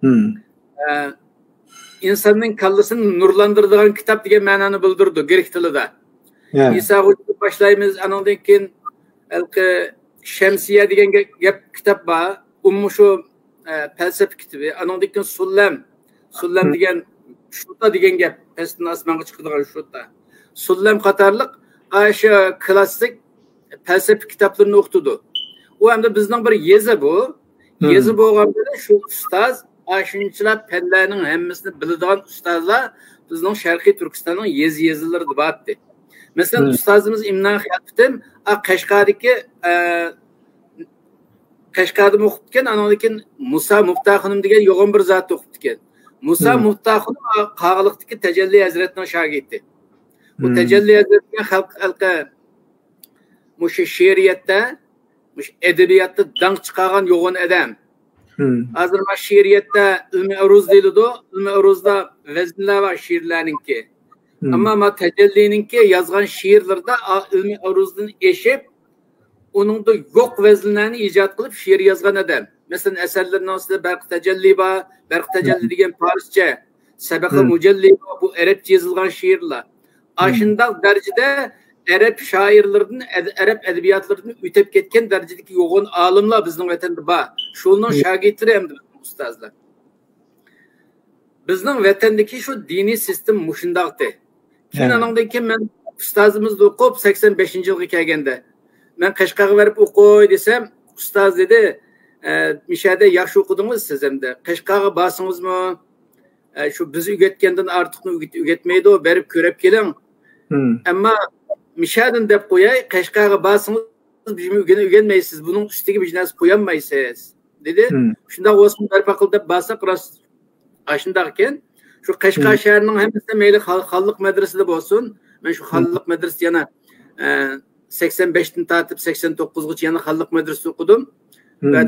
ئە، ئىنساننىڭ كاللىسىنى نۇرلاندۇرىدىغان كىتاب دېگەن مەنانى بىلدۈرىدۇ گرېك تىلىدا. ئىسا خوجىدىن باشلايمىز، ئانىڭدىن كېيىن ھېلىقى شەمسىيە دېگەن گەپ، گەپ كىتاب بار. ئۇمۇ شۇ، ئە، پەلسەپە كىتابى. ئانىڭدىن كېيىن سۇللەم. سۇللەم دېگەن شۇتا دېگەن گەپ. پەستىن ئاسمانغا چىقىدىغان شۇتا. سۇللەم قاتارلىق ئاشۇ كلاسسىك پەلسەپە كىتابلىرىنى ئوقۇتىدۇ. ئۇ ئەمدى بىزنىڭ بىر يېزا بۇ. يېزا بولغان بىلەن شۇ ئۇستاز، ئاشۇنچىلا پەنلەرنىڭ ھەممىسىنى بىلىدىغان ئۇستازلار بىزنىڭ شەرقىي تۈركىستاننىڭ يېزا-يېزىلىرىدا بار ئىدى. مەسىلەن، ئۇستازىمىز ئىمنان خەلپىتىم، ئا، قەشقەردىكى، ئە، قەشقەردىمۇ ئوقۇپتىكەن، ئانىڭدىن كېيىن مۇسا مۇپتاخۇنۇم دېگەن يوغان بىر زات ئوقۇپتىكەن. مۇسا مۇپتاخۇنۇم، ئا، قاغىلىقتىكى تەجەللى ھەزرەتنىڭ شاگىرتى. بۇ تەجەللى ھەزرەتنىڭ خەلق، خەلقى مۇشۇ شېئىرىيەتتە، مۇشۇ ئەدەبىياتتا داڭ چىقارغان يوغان ئادەم. ھازىر ما شېئىرىيەتتە ئىلمىي ئەرۇز دېيىلىدۇ، ئىلمىي ئەرۇزدا ۋەزىنلەر بار شېئىرلەرنىڭكى. ئەمما ما تەجەللىنىڭكى يازغان شېئىرلىرىدا ئا-، ئىلمىي ئەرۇزدىن ئېشىپ، ئۇنىڭدا يوق ۋەزىنلەرنى ئىجاد قىلىپ شېئىر يازغان ئادەم. مەسىلەن، ئەسەرلىرىنىڭ ئىچىدە بەرقى تەجەللى بار، بەرقى تەجەللى دېگەن پارسچە، سەبەقە مۇجەللى بار، بۇ ئەرەبچە يېزىلغان شېئىرلار. ئاشۇنداق دەرىجىدە ئەرەب شائىرلىرىدىن، ئەد-، ئەرەب ئەدەبىياتلىرىدىن ئۆتۈپ كەتكەن دەرىجىدىكى يوغان ئالىملار بىزنىڭ ۋەتەندە بار. شۇنىڭ شاگىرتلىرى ئەمدى ئۇستازلار. بىزنىڭ ۋەتەندىكى شۇ دىنىي سىستېما مۇشۇنداقتى. كېيىن ھە. ئانىڭدىن كېيىن مەن ئۇستازىمىزدا ئوقۇپ، سەكسەن بەشىنچى يىلغا كەلگەندە، مەن قەشقەرگە بېرىپ ئوقۇي دېسەم، ئۇستاز دېدى، ئە، مىشەدە ياخشى ئوقۇدىڭىز سىز ئەمدى. قەشقەرگە بارسىڭىزمۇ، ئە، شۇ بىز ئۆگەتكەندىن ئارتۇقنى ئۆگىتىپ ئۆگەتمەيدۇ، بېرىپ كۆرۈپ كېلىڭ. ئەمما مىشەدىن دەپ قوياي، قەشقەرگە بارسىڭىز بىر ئۆگەنمەيسىز، بۇنىڭ ئۈستىگە بىر نەرسە قويالمايسىز، دېدى. شۇنداق بولسىمۇ بەرپا قىل دەپ بارساق، راست ئاشۇنداق ئىكەن. شۇ قەشقەر شەھىرىنىڭ ھەممىسىدە مەيلى خان-، خانلىق مەدرىسىدە بولسۇن، مەن شۇ خانلىق مەدرىسىدە يەنە، ئە، سەكسەن بەشتىن تارتىپ سەكسەن توققۇزغىچە يەنە خانلىق مەدرىسىدە ئوقۇدۇم. ۋە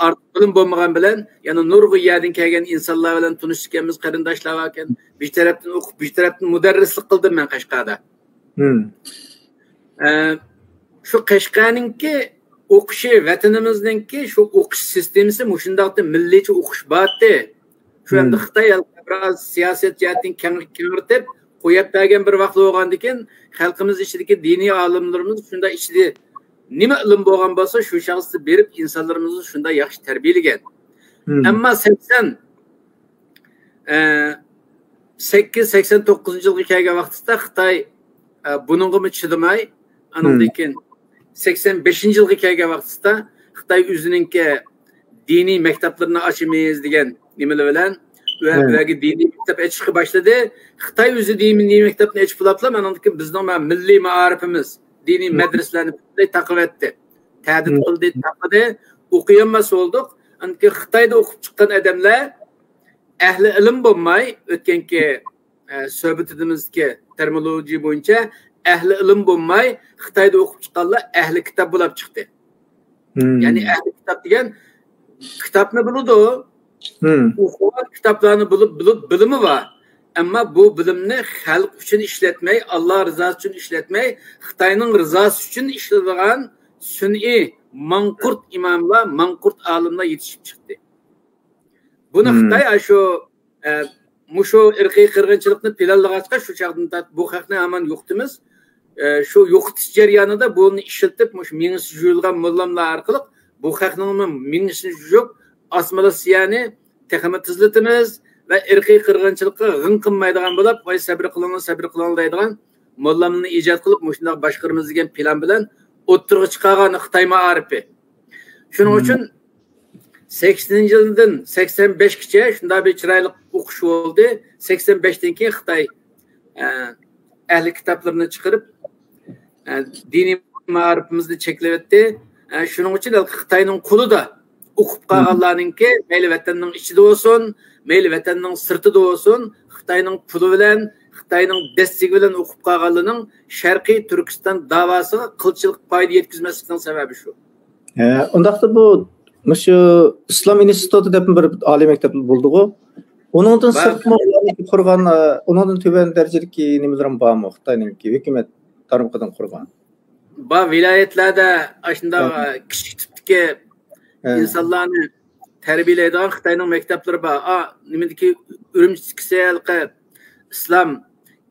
ئارتۇق بىلىم بولمىغان بىلەن يەنە نۇرغۇن يەردىن كەلگەن ئىنسانلار بىلەن تونۇشتۇق، قېرىنداشلار باركەن. بىر تەرەپتىن ئوقۇپ، بىر تەرەپتىن مۇدەررىسلىك قىلدىم مەن قەشقەردە. ئە، شۇ قەشقەرنىڭكى ئوقۇشى، ۋەتىنىمىزنىڭكى شۇ ئوقۇش سىستېمىسى مۇشۇنداقتى، مىللىيچە ئوقۇش بارتى. شۇ ئەمدى خىتاي بىراز سىياسەت جەھەتتىن كەڭ-، كېڭىرتىپ قويۇپ بەرگەن بىر ۋاقىت بولغاندىكىن، خەلقىمىز ئىچىدىكى دىنىي ئالىملىرىمىز شۇنداق ئىچىدە نېمە ئىلىم بولغان بولسا، شۇ شەخسكە بېرىپ ئىنسانلىرىمىزنى شۇنداق ياخشى تەربىيەلىگەن. ئەمما سەكسەن، ئە، سەككىز، سەكسەن توققۇزىنچى يىلغا كەلگەن ۋاقتىدا خىتاي، ئە، بۇنىڭغىمۇ چىدىماي، ئانىڭدىن كېيىن سەكسەن بەشىنچى يىلغا كەلگەن ۋاقتىدا خىتاي ئۆزىنىڭكى دىنىي مەكتەپلىرىنى ئاچىمىز دېگەن نېمىلەر بىلەن ۋە بۇ يەرگە دىنىي مەكتەپ ئېچىشقا باشلىدى. خىتاي ئۆزى دىنىي مەكتەپنى ئېچىپ بولۇپلا، ئانىڭدىن كېيىن بىزنىڭ مانا مىللىي مائارىپىمىز، دىنىي مەدرىسىلەرنى پۈتۈنلەي تاقىۋەتتى. تەدىت قىلدى، تاقىدى. ئوقۇيالماس بولدۇق. ئاندىن كېيىن خىتايدا ئوقۇپ چىققان ئادەملەر ئەھلى ئىلىم بولماي، ئۆتكەنكى، ئە، سۆھبىتىمىزدىكى تېرمىنولوگىيە بويىچە ئەھلى ئىلىم بولماي، خىتايدا ئوقۇپ چىققانلار ئەھلى كىتاب بولاپ چىقتى. يەنى ئەھلى كىتاب دېگەن كىتابنى بىلىدۇ، ئوقۇغان كىتابلارنى بىلىپ، بىلىپ، بىلىمى بار. ئەمما بۇ بىلىمنى خەلق ئۈچۈن ئىشلەتمەي، ئاللا رىزاسى ئۈچۈن ئىشلەتمەي، خىتاينىڭ رىزاسى ئىشلىتىدىغان سۈنئىي ماڭقۇرت ئىماملار، ماڭقۇرت ئالىملار يېتىشىپ چىقتى. بۇنى خىتاي ئاشۇ، ئە، مۇشۇ ئىرقىي قىرغىنچىلىقنى پىلانلىغاچقا، شۇ چاغدىن تارتىپ بۇ خەقنى ھامان يوقىتىمىز. ئە، شۇ يوقىتىش جەريانىدا بۇنى ئىشلىتىپ، مۇشۇ مېڭىسى جۇيۇلغان موللاملار ئارقىلىق بۇ خەقنىڭمۇ مېڭىسىنى جۇيۇپ، ئاسسىمىلياتسىيەنى تېخىمۇ تېزلىتىمىز ۋە ئىرقىي قىرغىنچىلىققا غىڭ قىلمايدىغان بولۇپ، ۋاي سەبرى قىلىڭلار، سەبرى قىلىڭلار دەيدىغان موللاملىنى ئىجاد قىلىپ، مۇشۇنداق باشقۇرىمىز دېگەن پىلان بىلەن ئوتتۇرىغا چىقارغان خىتاي مائارىپى. شۇنىڭ ئۈچۈن سەكسىنىنچى يىلدىن سەكسەن بەشكىچە شۇنداق بىر چىرايلىق ئوقۇش بولدى. سەكسەن بەشتىن كېيىن خىتاي، ئە، ئەھلى كىتابلىرىنى چىقىرىپ، ئە، دىنىي مائارىپىمىزنى چەكلىۋەتتى. ئە، شۇنىڭ ئۈچۈن خىتاينىڭ قولىدا ئوقۇپ قالغانلارنىڭكى، مەيلى ۋەتەننىڭ ئىچىدە بولسۇن، مەيلى ۋەتەننىڭ سىرتىدا بولسۇن، خىتاينىڭ پۇلى بىلەن، خىتاينىڭ دەستىكى بىلەن ئوقۇپ قالغانلارنىڭ شەرقىي تۈركىستان داۋاسىغا قىلچىلىك پايدا يەتكۈزمەسلىكنىڭ سەۋەبى شۇ. ھە، ئۇنداقتا بۇ، مۇشۇ ئىسلام ئىنستىتۇتى دەپ بىر ئالىي مەكتەپ بولدىغۇ. ئۇنىڭدىن بار. سىرتمۇ قۇرغان، ئۇنىڭدىن تۆۋەن دەرىجىدىكى نېمىلىرىمۇ بارمۇ؟ خىتاينىڭكى ھۆكۈمەت تارمىقىدىن قۇرغان. بار، ۋىلايەتلەردە ئاشۇنداق، ھە. كىچىك تىپتىكى، ھە. ئىنسانلارنى تەربىيەلەيدىغان خىتاينىڭ مەكتەپلىرى بار. ئا، نېمىدىكى ئۈرۈمچىدىكىسى ھېلىقى ئىسلام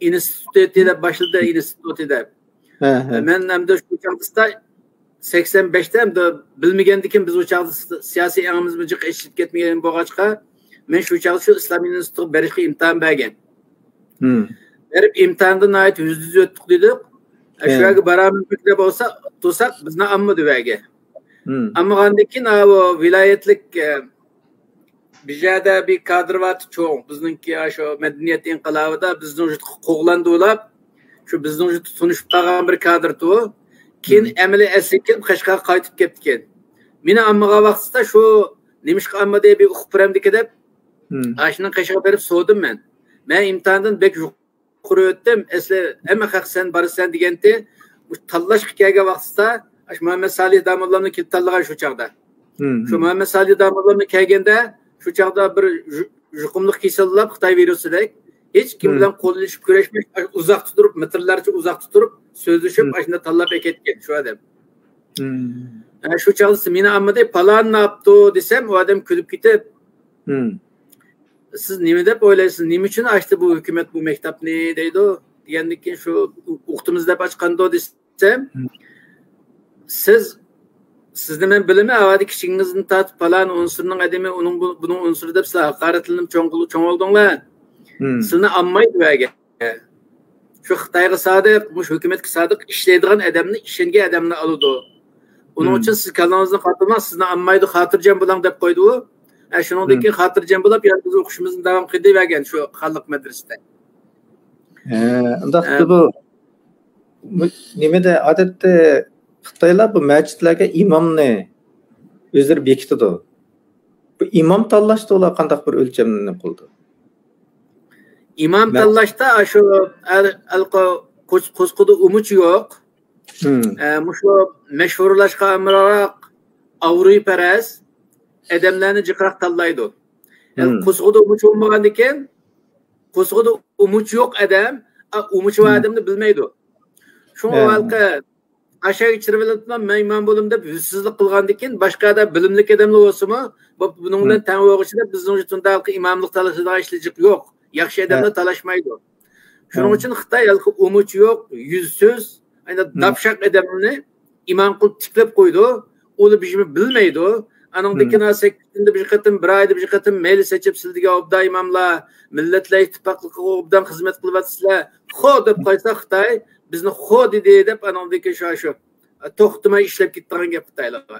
ئىنستىتۇتى دەپ باشلىدى، ئىنستىتۇتى دەپ. ھە، ھە. مەن ئەمدى شۇ چاغدا سەكسەن بەشتە ئەمدى بىلمىگەندىكىن، بىز ئۇ چاغدا سىياسىي ئېڭىمىزمۇ جىق ئېچىلىپ كەتمىگەن بولغاچقا، مەن شۇ چاغدا شۇ ئىسلام ئىنستىتۇتىغا بېرىشكە ئىمتىھان بەرگەن. بېرىپ ئىمتىھاندا ناھايىتى يۈزدە يۈز ئۆتتۇق دېدۇق. شۇ يەرگە بارامىز دەپ بولسا، تۇرساق، بىزنى ئالمىدى ئۇ يەرگە. ئالمىغاندىن كېيىن، ئا، ئۇ ۋىلايەتلىك، ئە، بىر يەردە بىر كادىر بارتى چوڭ، بىزنىڭكى ئاشۇ مەدەنىيەت ئىنقىلابىدا بىزنىڭ يۇرتقا قوغلاندى ئۇلار. شۇ بىزنىڭ يۇرتتا تونۇشۇپ قالغان بىر كادىرتى ئۇ. كېيىن ئەمەلىي ئەسلىگە كېلىپ، قەشقەرگە قايتىپ كەپتىكەن. مېنى ئالمىغان ۋاقتىدا شۇ نېمىشقا ئالمىدى، بىر ئۇقۇپ بېرەمدىكىن دەپ، ئاشۇنىڭ قېشىغا بېرىپ سورىدىم مەن. مەن ئىمتىھاندىن بەك يۇقىرى ئۆتتۈم. ئەسلى ھەممە خەق سەن بارىسەن دېگەنتى. تاللاشقا كەلگەن ۋاقتىدا، ئاشۇ مۇھەممەد سالىھ داموللامنى كېلىپ تاللىغان شۇ چاغدا. شۇ مۇھەممەد سالىھ داموللامنى كەلگەندە، شۇ چاغدا بىر يۇ-، يۇقۇملۇق كېسەللەپ، خىتاي ۋىرۇسىدەك، ھېچ كىم بىلەن قوللىشىپ كۆرۈشمەي، ئۇزاقتا تۇرۇپ، مېتىرلارچە ئۇزاقتا تۇرۇپ سۆزلىشىپ، ئاشۇنداق تاللاپ ئەكەتكەن شۇ ئادەم. ئە، شۇ چاغدا مېنى ئالمىدى، پالانىنى ئاپتۇ دېسەم، ئۇ ئادەم كۈلۈپ كېتىپ، سىز نېمە دەپ ئويلايسىز؟ نېمە ئۈچۈن ئاچتى بۇ ھۆكۈمەت بۇ مەكتەپنى دەيدۇ. دېگەندىن كېيىن شۇ ئۇقتىمىز دەپ ئاچقاندۇ دېسەم، سىز سىزنى مەن بىلىمەن، ئاۋادە كىچىكىڭىزدىن تارتىپ پالان ئۇنسۇرنىڭ ئادىمى، ئۇنىڭ بۇ-، بۇنىڭ ئۇنسۇرى دەپ سىلەر ھاقارەتلىنىپ چوڭ، چوڭ بولدۇڭلار. سىلىنى ئالمايدۇ ئەگەر. شۇ خىتايغا سادىق، مۇشۇ ھۆكۈمەتكە سادىق ئىشلەيدىغان ئادەمنى، ئىشەنگەن ئادەمنى ئالىدۇ. ئۇنىڭ ئۈچۈن سىز كاللاڭىزنى قاتۇرماڭ، سىزنى ئالمايدۇ، خاتىرجەم بولۇڭ دەپ قويدۇ. ئە، شۇنىڭدىن كېيىن خاتىرجەم بولۇپ، يەنە بىز ئوقۇشىمىزنى داۋام قىلدۇرۇۋەرگەن شۇ خانلىق مەدرىسىدە. ئە، ئۇنداق بۇ، بۇ نېمىدە، ئادەتتە خىتايلار بۇ مەسچىتلەرگە ئىمامنى ئۆزلىرى بېكىتىدۇ. بۇ ئىمام تاللاشتا ئۇلار قانداق بىر ئۆلچەمنى قىلىدۇ؟ ئىمام تاللاشتا شۇ ئەل-، ئەلقا-، قوس-، قوسقىدا ئۇمۇچ يوق. ئە، مۇشۇ مەشھۇرلاشقان ئامراق ئاۋرۇيپەرەس ئادەملەرنى جىقراق تاللايدۇ. ئەل قوسقىدا ئۇمۇچ بولمىغاندىكىن، قوسقىدا ئۇمۇچ يوق ئادەم، ئا، ئۇمۇچى بار ئادەمنى بىلمەيدۇ. شۇڭا ئۇ ھەلقى ئاشاگە چىرىۋېلىپلا مەن ئىمام بولدۇم دەپ يۈزسىزلىك قىلغاندىكىن، باشقا ئادەم بىلىملىك ئادەملا بولسىمۇ، بۇ، بۇنىڭ بىلەن تەڭ بولغۇچى دەپ بىزنىڭ يۇرتىمىزدا ھېلىقى ئىماملىق تالىشىدىغان ئىشلار جىق يوق. ياخشى ئادەملەر تالاشمايدۇ. شۇنىڭ ئۈچۈن خىتاي ھېلىقى ئۇمۇچى يوق، يۈزسىز، ئەنە داپشاق ئادەمنى ئىمام قىلىپ تىكلەپ قويىدۇ. ئۇلار بىر بىلمەيدۇ. ئانىڭدىن كېيىن سەككىز كۈندە بىر قېتىم، بىر ئايدا بىر قېتىم مەيلىس ئېچىپ، سىلىدىكى ئوبدان ئىماملار، مىللەتلەر ئىتتىپاقلىقىغا ئوبدان خىزمەت قىلىۋاتىسىلەر، خو دەپ قويسا خىتاي بىزنى خو دېدى دەپ، ئانىڭدىن كېيىن شۇ، شۇ توختىماي ئىشلەپ كېتىدىغان گەپ خىتايلارغا.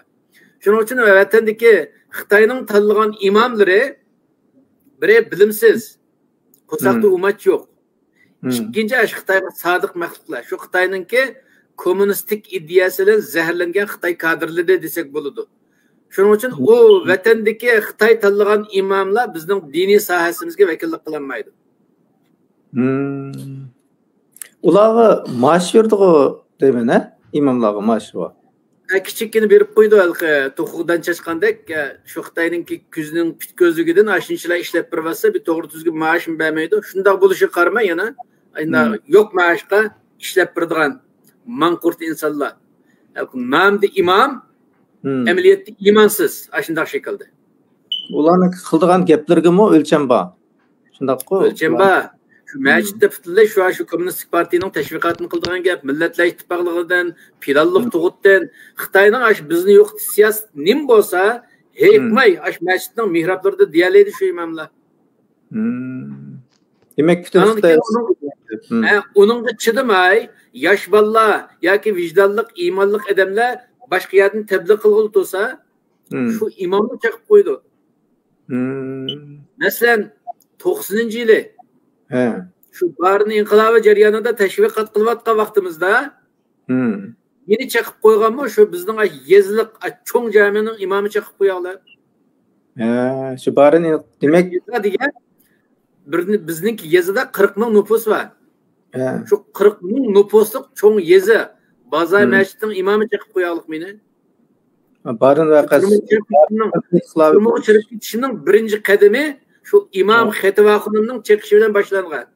شۇنىڭ ئۈچۈن ۋەتەندىكى خىتاينىڭ تاللىغان ئىماملىرى بىرى بىلىمسىز، قورساقتا ئۇماچ يوق. ئىككىنچى، ئاشۇ خىتايغا سادىق مەخلۇقلار. شۇ خىتاينىڭكى كوممۇنىستىك ئىدىيەسى بىلەن زەھەرلەنگەن خىتاي كادىرلىرى دېسەك بولىدۇ. شۇنىڭ ئۈچۈن ئۇ ۋەتەندىكى خىتاي تاللىغان ئىماملار بىزنىڭ دىنىي ساھەسىمىزگە ۋەكىللىك قىلالمايدۇ. ئۇلارغا مائاش بېرىدىغۇ دەيمەن، ھە؟ ئىماملارغا مائاش بار. ھە، كىچىككىنە بېرىپ قويىدۇ ھېلىقى توخۇغا دان چاچقاندەك. شۇ خىتاينىڭكى كۆزىنىڭ پۈتكۆزلۈكىدىن ئاشۇنچىلا ئىشلەپ بېرىۋاتسا، بىر توغرا تۈزگۈن مائاشمۇ بەرمەيدۇ. شۇنداق بولۇشىغا قارىماي يەنە، ئەنە، يوق مائاشقا ئىشلەپ بېرىدىغان ماڭقۇرت ئىنسانلار. نامدا ئىمام، ئەمەلىيەتتە ئىمانسىز، ئاشۇنداق شەكىلدە. ئۇلارنىڭ قىلىدىغان گەپلىرىگىمۇ ئۆلچەم بار. شۇنداققۇ؟ ئۆلچەم بار. شۇ مەسچىتتە پۈتۈنلەي شۇ، شۇ كوممۇنىستىك پارتىيىنىڭ تەشۋىقاتىنى قىلىدىغان گەپ، مىللەتلەر ئىتتىپاقلىقىدىن، پىلانلىق تۇغۇتتىن، خىتاينىڭ ئاشۇ بىزنى يوقىتىش سىياسىتى نېمە بولسا، ھېيىقماي ئاشۇ مەسچىتنىڭ مېھرابلىرىدا دېيەلەيدۇ شۇ ئىماملار. دېمەك، پۈتۈن ئانىڭدىن خىتاي كېيىن ئۇنىڭ، ھە، ئۇنىڭغا چىدىماي، ياش بالىلار ياكى ۋىجدانلىق، ئىمانلىق ئادەملەر باشقا يەردىن تەبلىغ قىلغىلى تۇرسا، شۇ ئىمامنى چېقىپ قويىدۇ. مەسىلەن، توقسىنىنچى يىلى، ھە، شۇ بارىن ئىنقىلابى جەريانىدا تەشۋىقات قىلىۋاتقان ۋاقتىمىزدا، مېنى چېقىپ قويغانمۇ شۇ بىزنىڭ ئاشۇ يېزىلىق، ئاشۇ چوڭ جامىنىڭ ئىمامى چېقىپ قويۇڭلار. ھە، شۇ بارىن ئىن-، دېمەك، يېزا دېگەن بىر، بىزنىڭكى يېزىدا قىرىق مىڭ نوپۇس بار. ھە. شۇ قىرىق مىڭ نوپۇسلۇق چوڭ يېزا، بازار مەسچىتىنىڭ ئىمامى چېقىپ قوياغلىق مېنى. بارىن ۋەقەسى. تۈرمىگە چىرىپ كېتىشنىڭ، تۈرمىگە چىرىپ كېتىشنىڭ بىرىنچى قەدىمى شۇ ئىمام خېتىۋا خانىمنىڭ چېقىشى بىلەن باشلانغان.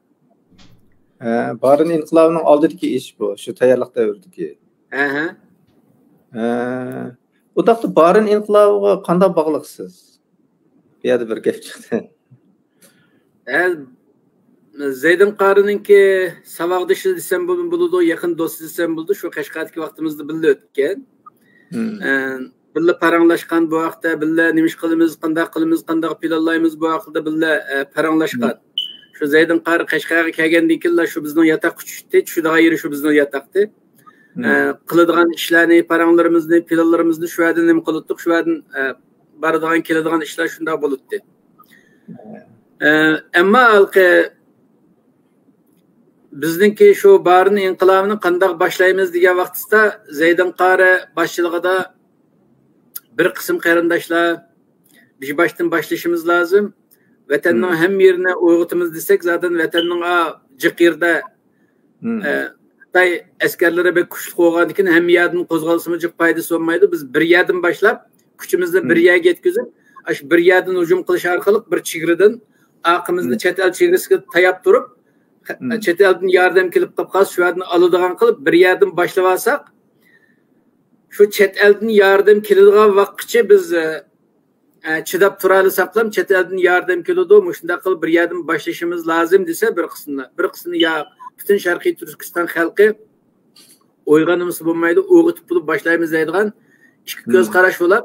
ھە، بارىن ئىنقىلابىنىڭ ئالدىدىكى ئىش بۇ، شۇ تەييارلىق دەۋرىدىكى. ھە، ھە. ھە. ئۇنداقتا بارىن ئىنقىلابىغا قانداق باغلىقسىز؟ بۇ يەردە بىر گەپ چىقتى. ھە، زەيدىن قارىنىڭكى ساۋاقدىشى دېسەم بولىدۇ، يېقىن دوستى دېسەم بولىدۇ، شۇ قەشقەردىكى ۋاقتىمىزدا بىللە ئۆتكەن. ئە، بىللە پاراڭلاشقان بۇ ھەقتە، بىللە نېمە ئىش قىلىمىز، قانداق قىلىمىز، قانداق پىلانلايمىز، بۇ ھەقتە بىللە، ئە، پاراڭلاشقان. شۇ زەيدىن قارى قەشقەرگە كەلگەندىن كېيىنلا شۇ بىزنىڭ ياتاققا چۈشتى، چۈشىدىغان يېرى شۇ بىزنىڭ ياتاقتى. ئە، قىلىدىغان ئىشلارنى، پاراڭلىرىمىزنى، پىلانلىرىمىزنى شۇ يەردىن نېمە قىلاتتۇق، شۇ يەردىن، ئە، بارىدىغان، كېلىدىغان ئىشلار شۇنداق بولاتتى. ئە، ئەمما ھېلىقى بىزنىڭكى شۇ بارىن ئىنقىلابىنى قانداق باشلايمىز دېگەن ۋاقتىدا زەيدىن قارى باشچىلىقىدا بىر قىسىم قېرىنداشلار بىر باشتىن باشلىشىمىز لازىم. ۋەتەننىڭ ھەممە يېرىنى ئويغىتىمىز دېسەك، زادەن ۋەتەننىڭ ئا، جىق يېرىدە، ئە، خىتاي ئەسكەرلىرى بەك كۈچلۈك بولغاندىكىن ھەممە يەردىن قوزغالسىمۇ جىق پايدىسى بولمايدۇ. بىز بىر يەردىن باشلاپ، كۈچىمىزنى بىر يەرگە يەتكۈزۈپ، ئاشۇ بىر يەردىن ھۇجۇم قىلىش ئارقىلىق بىر چېگرىدىن ئارقىمىزنى چەت ئەل چېگرىسىگە تاياپ تۇرۇپ، چەت ئەلدىن ياردەم كېلىپ قالسا، شۇ يەردىن ئالىدىغان قىلىپ، بىر يەردىن باشلىۋالساق، شۇ چەت ئەلدىن ياردەم كېلىدىغان ۋاقىتقىچە بىز، ئە، ئە، چىداپ تۇرالىساقلام، چەت ئەلدىن ياردەم كېلىدۇ، مۇشۇنداق قىلىپ بىر يەردىن باشلىشىمىز لازىم دېسە بىر قىسمى، بىر قىسمى ياق، پۈتۈن شەرقىي تۈركىستان خەلقى ئويغانمىسا بولمايدۇ، ئويغىتىپ بولۇپ باشلايمىز دەيدىغان ئىككى كۆز قاراش بولۇپ،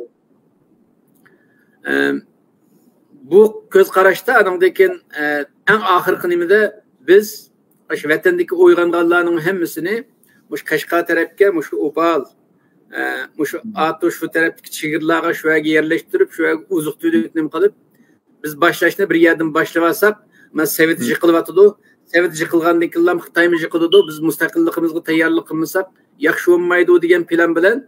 ئە، بۇ كۆز قاراشتا ئانىڭدىن كېيىن، ئە، ئەڭ ئاخىرقى نېمىدە بىز ئاشۇ ۋەتەندىكى ئويغانغانلارنىڭ ھەممىسىنى مۇشۇ قەشقەر تەرەپكە، مۇشۇ ئوپال، ئە، مۇشۇ ئاتۇش، شۇ تەرەپتىكى چېگرىلارغا، شۇ يەرگە يەرلەشتۈرۈپ، شۇ يەرگە ئوزۇق تۈلۈك نېمە قىلىپ، بىز باشلاشنى بىر يەردىن باشلىۋالساق، مانا سوۋېت يىقىلىۋاتىدۇ. سوۋېت يىقىلغاندىن كېيىنلا خىتايمۇ يىقىلىدۇ. بىز مۇستەقىللىقىمىزغا تەييارلىق قىلمىساق ياخشى بولمايدۇ دېگەن پىلان بىلەن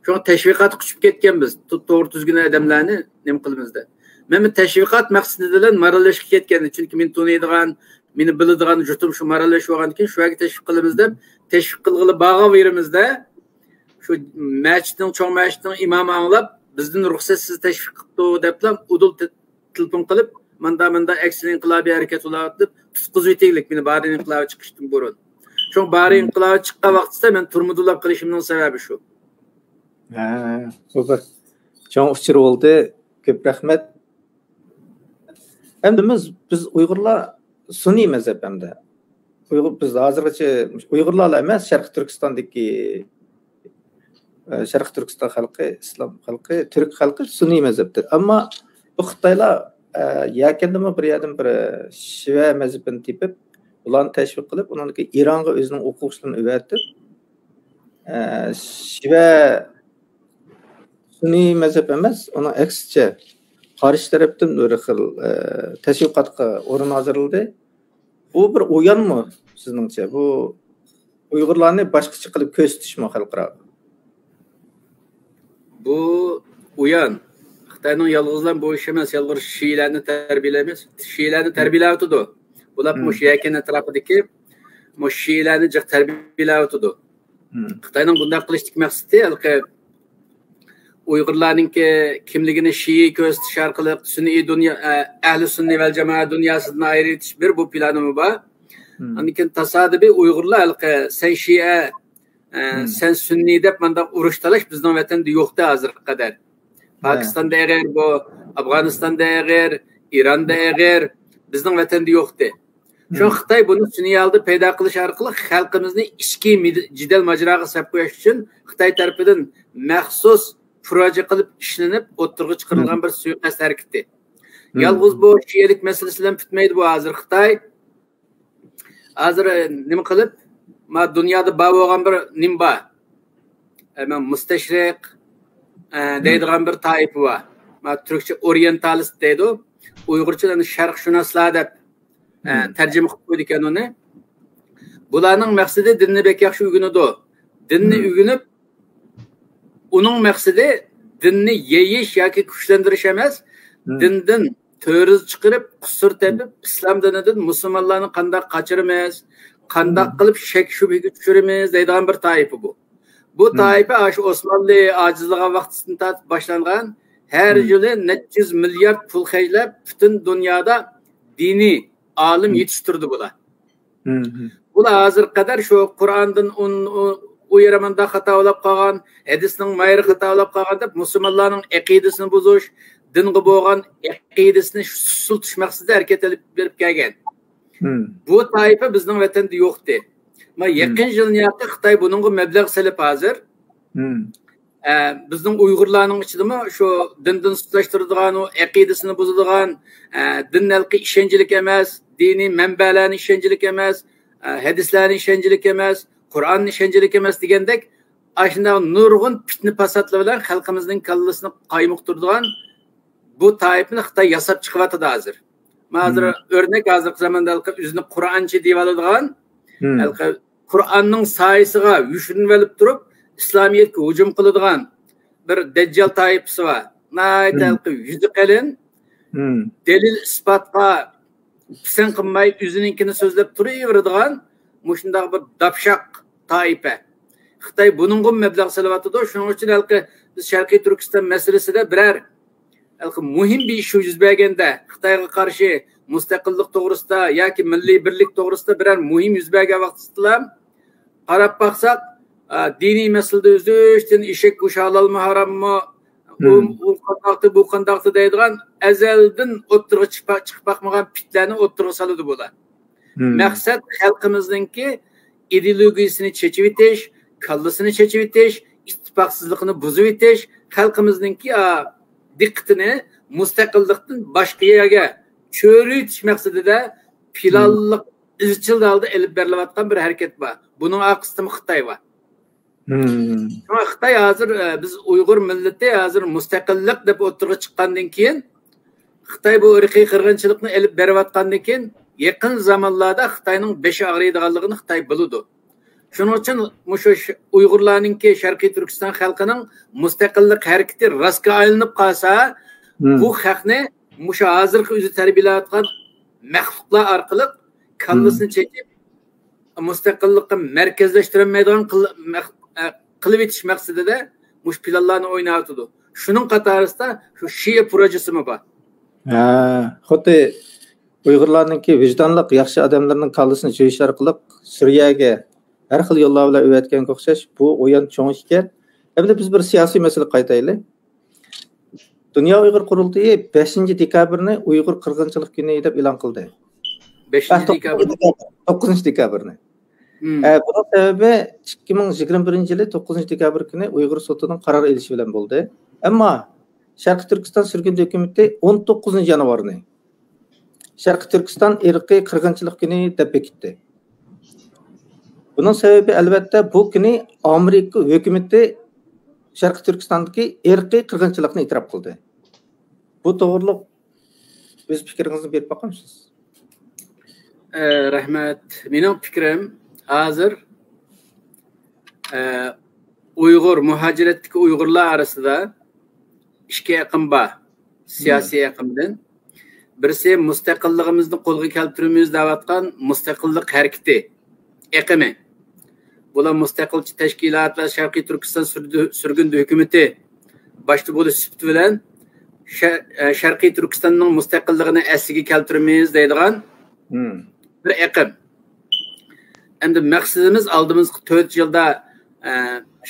شۇڭا تەشۋىقاتقا ئۇچۇپ كەتكەن بىز. تو-، توغرا تۈزگۈن ئادەملەرنى نېمە قىلىمىز دەپ. مەن بۇ تەشۋىقات مەقسىتى بىلەن ماراللاشقا كەتكەن. چۈنكى مېنى تونۇيدىغان، مېنى بىلىدىغان جۇتۇم شۇ ماراللاشىۋالغاندىن كېيىن شۇ يەرگە تەشۋىق قىلىمىز دەپ، تەشۋىق قىلغىلى بارغان يېرىمىزدە شۇ مەسچىتنىڭ، چوڭ مەسچىتنىڭ ئىمامى ئاڭلاپ، بىزدىن رۇخسەتسىز تەشۋىق قىپتۇ دەپلا ئۇدۇل تېلېفون قىلىپ، ماندا، ماندا ئەكسىنى ئىنقىلابىي ھەرىكەت بولۇۋاتىدۇ دەپ تۇتقۇزۇۋېتىگلىك مېنى بارىن ئىنقىلابى چىقىشتىن بۇرۇن. شۇڭا بارىن ئىنقىلابى چىققان ۋاقتىدا مەن تۈرمىدىلا قېلىشىمنىڭ سەۋەبى شۇ. ھە، بۇ بىر چوڭ ئۇچۇر بولدى. كۆپ رەھمەت. ئەمدى بىز، بىز ئۇيغۇرلار سۈنئىي مەزھەپ ئەمدى. ئۇيغۇر، بىز ھازىرغىچە ئۇيغۇرلارلا ئەمەس، شەرقىي تۈركىستاندىكى، ئە، شەرقىي تۈركىستان خەلقى، ئىسلام خەلقى، تۈرك خەلقى سۈنئىي مەزھەپتە. ئەمما بۇ خىتايلار، ئە، يەكەندىمۇ بىر يەردىن بىر شىۋە مەزھىپىنى تېپىپ، ئۇلارنى تەشۋىق قىلىپ، ئۇنىڭدىن كېيىن ئىرانغا ئۆزىنىڭ ئوقۇغۇچىلىرىنى ئەۋەتىپ، ئە، شىۋە سۈنئىي مەزھەپ ئەمەس، ئۇنىڭ ئەكسىچە قارشى تەرەپتىن بىر خىل، ئە، تەشۋىقاتقا ئورۇن ھازىرلىدى. بۇ بىر ئويۇنمۇ سىزنىڭچە؟ بۇ ئۇيغۇرلارنى باشقىچە قىلىپ كۆرسىتىشمۇ خەلقئاراغا؟ بۇ ئويۇن. خىتاينىڭ يالغۇزلا بۇ ئىش ئەمەس، يالغۇز شىئىلەرنى تەربىيەلەيمىز. شىئىلەرنى تەربىيەلەۋاتىدۇ. بۇلار مۇشۇ يەكەن ئەتراپىدىكى مۇشۇ شىئىلەرنى جىق تەربىيەلەۋاتىدۇ. خىتاينىڭ بۇنداق قىلىشتىكى مەقسىتى ھېلىقى ئۇيغۇرلارنىڭكى كىملىكىنى شىئە كۆرسىتىش ئارقىلىق سۈنئىي دۇنيا، ئە، ئەھلى سۈننە ۋەل جامائە دۇنياسىدىن ئايرىۋېتىش بىر بۇ پىلانىمۇ بار. ئاندىن كېيىن تاسادىپىي ئۇيغۇرلار ھېلىقى سەن شىئە، ئە، سەن سۈننىي دەپ مانداق ئۇرۇش تالاش بىزنىڭ ۋەتەندە يوقتى ھازىرغا قەدەر. پاكىستاندا ئېغىر بۇ، ئافغانىستاندا ئېغىر، ئىراندا ئېغىر، بىزنىڭ ۋەتەندە يوقتى. شۇڭا خىتاي بۇنى سۈنئىي ھالدا پەيدا قىلىش ئارقىلىق خەلقىمىزنى ئىچكى مىد-، جېدەل ماجىراغا سەپ قويۇش ئۈچۈن خىتاي تەرىپىدىن مەخسۇس پروژە قىلىپ ئىشلىنىپ ئوتتۇرىغا چىقىرىلغان بىر سۇيىقەست ھەرىكىتى. يالغۇز بۇ شىئەلىك مەسىلىسى بىلەن پۈتمەيدۇ بۇ ھازىر خىتاي. ھازىر نېمە قىلىپ، ما دۇنيادا بار بولغان بىر نېمە بار؟ ئە، مەن مۇستەشرىق، ئە، دەيدىغان بىر تائىپە بار. ما تۈركچە ئورىيېنتالىست دەيدۇ. ئۇيغۇرچە ئەنە شەرقشۇناسلار دەپ، ئە، تەرجىمە قىلىپ قويىدىكەن ئۇنى. بۇلارنىڭ مەقسىتى دىننى بەك ياخشى ئۆگىنىدۇ. دىننى ئۆگىنىپ، ئۇنىڭ مەقسىتى دىننى يېيىش ياكى كۈچلەندۈرۈش ئەمەس، دىندىن تۆرىز چىقىرىپ، قۇسۇر تېپىپ، ئىسلام دىنىدىن مۇسۇلمانلارنى قانداق قاچۇرىمىز، قانداق قىلىپ شەك شۈبھىگە چۈشۈرىمىز دەيدىغان بىر تائىپە بۇ. بۇ تائىپە ئاشۇ ئوسمانلى ئاجىزلىغان ۋاقتىدىن تارتىپ باشلانغان، ھەر يىلى نەچچە يۈز مىليارد پۇل خەجلەپ، پۈتۈن دۇنيادا دىنىي ئالىم يېتىشتۈردى بۇلار. بۇلار ھازىرغا قەدەر شۇ قۇرئاندىن ئۇن-، ئۇ، ئۇ يەر مۇنداق خاتا بولاپ قالغان، ھەدىسنىڭ مايىرى خاتا بولاپ قالغان دەپ مۇسۇلمانلارنىڭ ئەقىدىسىنى بۇزۇش، دىنغا بولغان ئەقىدىسىنى سۇسلىتىش مەقسىتىدە ھەرىكەت ئېلىپ بېرىپ كەلگەن. بۇ تائىپە بىزنىڭ ۋەتەندە يوقتى. ما يېقىن يىلنى ياقى خىتاي بۇنىڭغا مەبلەغ سېلىپ ھازىر. ئە، بىزنىڭ ئۇيغۇرلارنىڭ ئىچىدىمۇ شۇ دىندىن سۇسلاشتۇرىدىغان، ئۇ ئەقىدىسىنى بۇزىدىغان، ئە، دىن ھەققى ئىشەنچلىك ئەمەس، دىنىي مەنبەلەرنى ئىشەنچلىك ئەمەس، ئە، ھەدىسلەرنى ئىشەنچلىك ئەمەس، قۇرئاننى ئىشەنچلىك ئەمەس دېگەندەك ئاشۇنداق نۇرغۇن پىتنە پاساتلار بىلەن خەلقىمىزنىڭ كاللىسىنى قايمۇقتۇرىدىغان بۇ تائىپىنى خىتاي ياساپ چىقىۋاتىدۇ ھازىر. ما ھازىر ئۆرنەك، ھازىرقى زاماندا ھېلىقى ئۆزىنى قۇرئانچى دېيىۋالىدىغان، ھېلىقى قۇرئاننىڭ سايىسىغا يوشۇرۇنۇۋېلىپ تۇرۇپ، ئىسلامىيەتكە ھۇجۇم قىلىدىغان بىر دەججال تائىپىسى بار. ناھايىتى ھېلىقى يۈزى قېلىن، دەلىل ئىسپاتقا پىسەنت قىلماي، ئۆزىنىڭكىنى سۆزلەپ تۇرۇۋېرىدىغان مۇشۇنداق بىر داپشاق تائىپە. خىتاي بۇنىڭغىمۇ مەبلەغ سېلىۋاتىدۇ. شۇنىڭ ئۈچۈن ھېلىقى بىز شەرقىي تۈركىستان مەسىلىسىدە بىرەر ھېلىقى مۇھىم بىر ئىش يۈز بەرگەندە، خىتايغا قارشى مۇستەقىللىق توغرىسىدا ياكى مىللىي بىرلىك توغرىسىدا بىرەر مۇھىم يۈز بەرگەن ۋاقتىدىلا قاراپ باقساق، ئا، دىنىي مەسىلىدە ئۈزۈشتىن ئېشەك گۆشى ھالالمۇ، ھاراممۇ، ئۇ، ئۇ قانداقتى، بۇ قانداقتى دەيدىغان ئەزەلدىن ئوتتۇرىغا چىقىپ، چىقىپ باقمىغان پىتلەرنى ئوتتۇرىغا سالىدۇ بۇلار. مەقسەت خەلقىمىزنىڭكى ئىدېئولوگىيىسىنى چېچىۋېتىش، كاللىسىنى چېچىۋېتىش، ئىتتىپاق ئىتتىپاقسىزلىقىنى بۇزۇۋېتىش، خەلقىمىزنىڭكى، ئا، دىققىتىنى مۇستەقىللىقتىن باشقا يەرگە چۆرۈۋېتىش مەقسىتىدە پىلانلىق، ئىزچىل ھالدا ئېلىپ بېرىلىۋاتقان بىر ھەرىكەت بار. بۇنىڭ ئارقىسىدىمۇ خىتاي بار. شۇڭا خىتاي ھازىر، ئە، بىز ئۇيغۇر مىللىتى ھازىر مۇستەقىللىق دەپ ئوتتۇرىغا چىققاندىن كېيىن، خىتاي بۇ ئىرقىي قىرغىنچىلىقنى ئېلىپ بېرىۋاتقاندىن كېيىن، يېقىن زامانلاردا خىتاينىڭ بېشى ئاغرىيدىغانلىقىنى خىتاي بىلىدۇ. شۇنىڭ ئۈچۈن مۇشۇ ش-، ئۇيغۇرلارنىڭكى شەرقىي تۈركىستان خەلقىنىڭ مۇستەقىللىق ھەرىكىتى راستقا ئايلىنىپ قالسا، بۇ خەقنى مۇشۇ ھازىرقى ئۆزى تەربىيەلەۋاتقان مەخلۇقلار ئارقىلىق كاللىسىنى چېچىپ، مۇستەقىللىققا مەركەزلەشتۈرەلمەيدىغان قىل-، مەق-، ئە، قىلىۋېتىش مەقسىتىدە مۇشۇ پىلانلارنى ئويناۋاتىدۇ. شۇنىڭ قاتارىسىدا شۇ شىئە پروژېسىمۇ بار. ھە، خۇددى ئۇيغۇرلارنىڭكى ۋىجدانلىق ياخشى ئادەملىرىنىڭ كاللىسىنى جويۇش ئارقىلىق سۈرىيەگە ھەر خىل يوللار بىلەن ئۆۋەتكەنگە ئوخشاش، بۇ ئويۇن چوڭ ئىكەن. ئەمدى بىز بىر سىياسىي مەسىلىگە قايتايلى. دۇنيا ئۇيغۇر قۇرۇلتىيى بەشىنچى دېكابىرنى ئۇيغۇر قىرغىنچىلىق كۈنى دەپ ئېلان قىلدى. بەشىنچى دېكابىر. توققۇزىنچى دېكابىرنى. ئە، بۇنىڭ سەۋەبى ئىككى مىڭ يىگىرمە بىرىنچى يىلى توققۇزىنچى دېكابىر كۈنى ئۇيغۇر سوتىنىڭ قارار ئېلىشى بىلەن بولدى. ئەمما شەرقىي تۈركىستان سۈرگۈندە ھۆكۈمىتى ئون توققۇزىنچى يانۋارنى شەرقىي تۈركىستان ئىرقىي قىرغىنچىلىق كۈنى دەپ بېكىتتى. بۇنىڭ سەۋەبى، ئەلۋەتتە، بۇ كۈنى ئامېرىكا ھۆكۈمىتى شەرقىي تۈركىستاندىكى ئىرقىي قىرغىنچىلىقنى ئېتىراپ قىلدى. بۇ توغرۇلۇق ئۆز پىكرىڭىزنى بېرىپ باقامسىز؟ ئە، رەھمەت. مېنىڭ پىكرىم، ھازىر، ئە، ئۇيغۇر، مۇھاجىرەتتىكى ئۇيغۇرلار ئارىسىدا ئىككى ئېقىم بار، سىياسىي ئېقىمدىن. بىرسى مۇستەقىللىقىمىزنى قولغا كەلتۈرىمىز دەۋاتقان مۇستەقىللىق ھەرىكىتى ئېقىمى. بۇلار مۇستەقىلچى تەشكىلاتلار، شەرقىي تۈركىستان سۈردۈ-، سۈرگۈندە ھۆكۈمىتى باشتا بولۇش سۈپىتى بىلەن شە-، ئە، شەرقىي تۈركىستاننىڭ مۇستەقىللىقىنى ئەسلىگە كەلتۈرىمىز دەيدىغان بىر ئېقىم. ئەمدى مەقسىتىمىز ئالدىمىزقى تۆت يىلدا، ئە،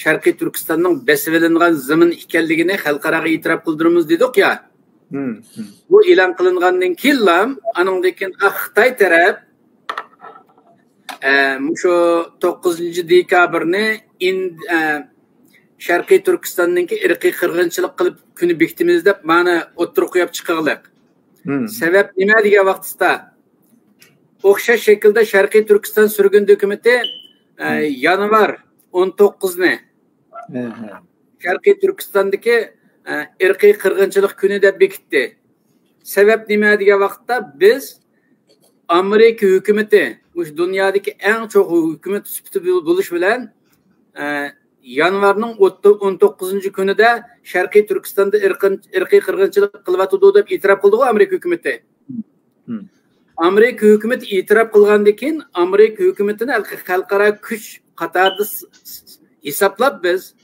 شەرقىي تۈركىستاننىڭ بېسىۋېلىنغان زېمىن ئىكەنلىكىنى خەلقئاراغا ئېتىراپ قىلدۇرىمىز دېدۇق يا. بۇ ئېلان قىلىنغاندىن كېيىنلا، ئانىڭدىن كېيىن، ئا، خىتاي تەرەپ، ئە، مۇشۇ توققۇزىنچى دېكابىرنى ئىن-، ئە، شەرقىي تۈركىستاننىڭكى ئىرقىي قىرغىنچىلىق قىلىپ كۈنى بېكىتىمىز دەپ مانا ئوتتۇرىغا قويۇپ چىقىغلىق. سەۋەب نېمە دېگەن ۋاقتىدا، ئوخشاش شەكىلدە شەرقىي تۈركىستان سۈرگۈندە ھۆكۈمىتى، ئە، يانۋار ئون توققۇزنى شەرقىي تۈركىستاندىكى، ئە، ئىرقىي قىرغىنچىلىق كۈنى دەپ بېكىتتى. سەۋەب نېمە دېگەن ۋاقىتتا، بىز ئامېرىكا ھۆكۈمىتى، مۇشۇ دۇنيادىكى ئەڭ چوڭ ھۆكۈمەت سۈپىتى بولۇش بىلەن، ئە، يانۋارنىڭ ئوتتۇ-، ئون توققۇزىنچى كۈنىدە شەرقىي تۈركىستاندا ئىرقىن-، ئىرقىي قىرغىنچىلىق قىلىۋاتىدۇ دەپ ئېتىراپ قىلدىغۇ ئامېرىكا ھۆكۈمىتى. ئامېرىكا ھۆكۈمىتى ئېتىراپ قىلغاندىن كېيىن، ئامېرىكا ھۆكۈمىتىنى خەلقئارا كۈچ قاتارىدا س-، س-، ھېسابلاپ بىز،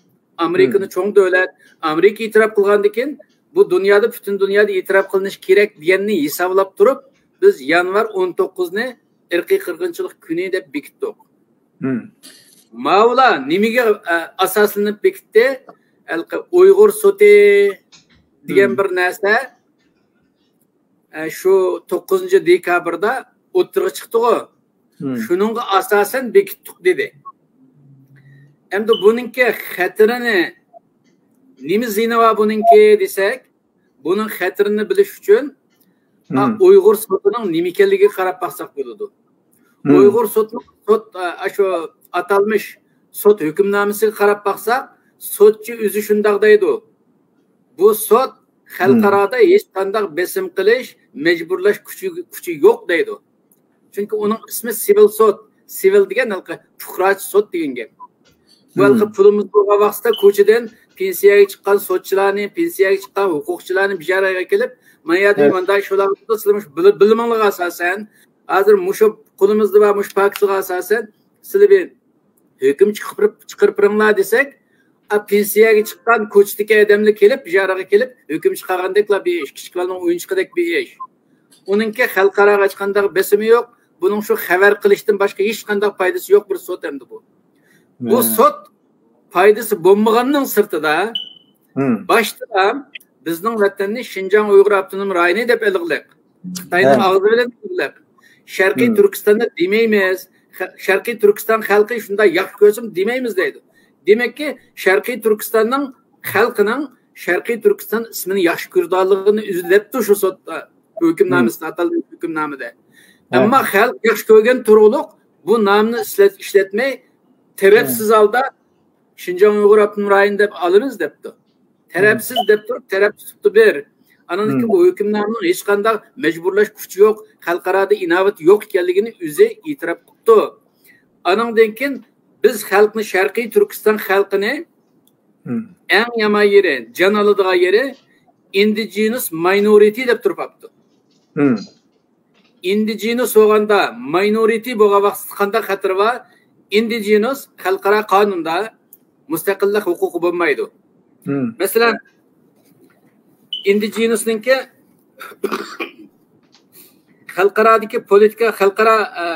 ئامېرىكىنى چوڭ دۆلەت، ئامېرىكا ئېتىراپ قىلغاندىن كېيىن، بۇ دۇنيادا، پۈتۈن دۇنيادا ئېتىراپ قىلىنىشى كېرەك دېگەننى ھېسابلاپ تۇرۇپ، بىز يانۋار ئون توققۇزنى ئىرقىي قىرغىنچىلىق كۈنى دەپ بېكىتتۇق. ماۋۇلار نېمىگە، ئە، ئاساسلىنىپ بېكىتتى؟ ھېلىقى ئۇيغۇر سوتى دېگەن بىر نەرسە، ئە، شۇ توققۇزىنچى دېكابىردا ئوتتۇرىغا چىقتىغۇ. شۇنىڭغا ئاساسەن بېكىتتۇق دېدى. ئەمدى بۇنىڭكى خەتىرىنى، نېمە زىيىنى بار بۇنىڭكى دېسەك، بۇنىڭ خەتىرىنى بىلىش ئۈچۈن، ئا، ئۇيغۇر سوتىنىڭ نېمە ئىكەنلىكىگە قاراپ باقساق بولىدۇ. ئۇيغۇر سوتىنىڭ سوت، ئا، شۇ ئاتالمىش سوت ھۆكۈمنامىسىگە قاراپ باقساق، سوتچى ئۆزى شۇنداق دەيدۇ. بۇ سوت خەلقئارادا ھېچقانداق بېسىم قىلىش، مەجبۇرلاش كۈچى، كۈچى يوق دەيدۇ. چۈنكى ئۇنىڭ ئىسمى سىۋىل سوت. سىۋىل دېگەن ھېلىقى پۇقراچە سوت دېگەن گەپ. بۇ ھېلىقى پۇلىمىز بولغان ۋاقىتتا كوچىدىن پېنسىيەگە چىققان سوتچىلارنى، پېنسىيەگە چىققان ھوقۇقچىلارنى بىر يەرگە كېلىپ، مانا يەردە مانداق ئىش بولۇۋاتىدۇ، سىلەر مۇشۇ بىل-، بىلىمىڭلارغا ئاساسەن، ھازىر مۇشۇ قولىمىزدا بار مۇشۇ پاكىتلارغا ئاساسەن، سىلەر بىر ھۆكۈم چىقىرىپ، چىقىرىپ بېرىڭلار دېسەك، ئا، پېنسىيەگە چىققان كوچىدىكى ئادەملەر كېلىپ، بىر يەرگە كېلىپ، ھۆكۈم چىقارغاندەكلا بىر ئىش، كىچىك بالىنىڭ ئويۇنچۇقىدەك بىر ئىش. ئۇنىڭكى خەلقئاراغا ھېچقانداق بېسىمى يوق. بۇنىڭ شۇ خەۋەر قىلىشتىن باشقا ھېچقانداق پايدىسى يوق بىر سوت ئەمدى بۇ. بۇ سوت پايدىسى بولمىغاننىڭ سىرتىدا، باشتىلا بىزنىڭ ۋەتەننى شىنجاڭ ئۇيغۇر ئاپتونوم رايونى دەپ ئېلىغلىق. خىتاينىڭ ئاغزى بىلەن ئېلىغلىق. شەرقىي تۈركىستاندا دېمەيمىز. خە-، شەرقىي تۈركىستان خەلقى شۇنداق ياخشى كۆرسىمۇ دېمەيمىز دەيدۇ. دېمەككى، شەرقىي تۈركىستاننىڭ خەلقىنىڭ شەرقىي تۈركىستان ئىسمىنى ياخشى كۆرىدىغانلىقىنى ئۆزى دەپتۇ شۇ سوتتا، ھۆكۈمنامىسىدا، ئاتالمىش ھۆكۈمنامىدە. ئەمما خەلق ياخشى كۆرگەن تۇرۇقلۇق بۇ نامنى ئىشلەت-، ئىشلەتمەي، تەرەپسىز ھالدا شىنجاڭ ئۇيغۇر ئاپتونوم رايونى دەپ ئالىمىز دەپتۇ. تەرەپسىز دەپ تۇرۇپ، تەرەپ تۇتۇپتۇ بىر. ئانىڭدىن كېيىن بۇ ھۆكۈمنامىنىڭ ھېچقانداق مەجبۇرلاش كۈچى يوق، خەلقئارادا ئىناۋىتى يوق ئىكەنلىكىنى ئۆزى ئېتىراپ قىپتۇ. ئانىڭدىن كېيىن بىز خەلقنى، شەرقىي تۈركىستان خەلقىنى ئەڭ يامان يېرى، جان ئالىدىغان يېرى ئىندىجېنۇس ماينورىتى دەپ تۇرۇپ قاپتۇ. ئىندىجېنۇس بولغاندا، ماينورىتى بولغان ۋاقىتتا قانداق خەتىرى بار؟ ئىندىجېنۇس خەلقئارا قانۇندا مۇستەقىللىق ھوقۇقى بولمايدۇ. مەسىلەن، ئىندىجېنۇسنىڭكى خەلقئارادىكى پولىتىكا، خەلقئارا، ئە،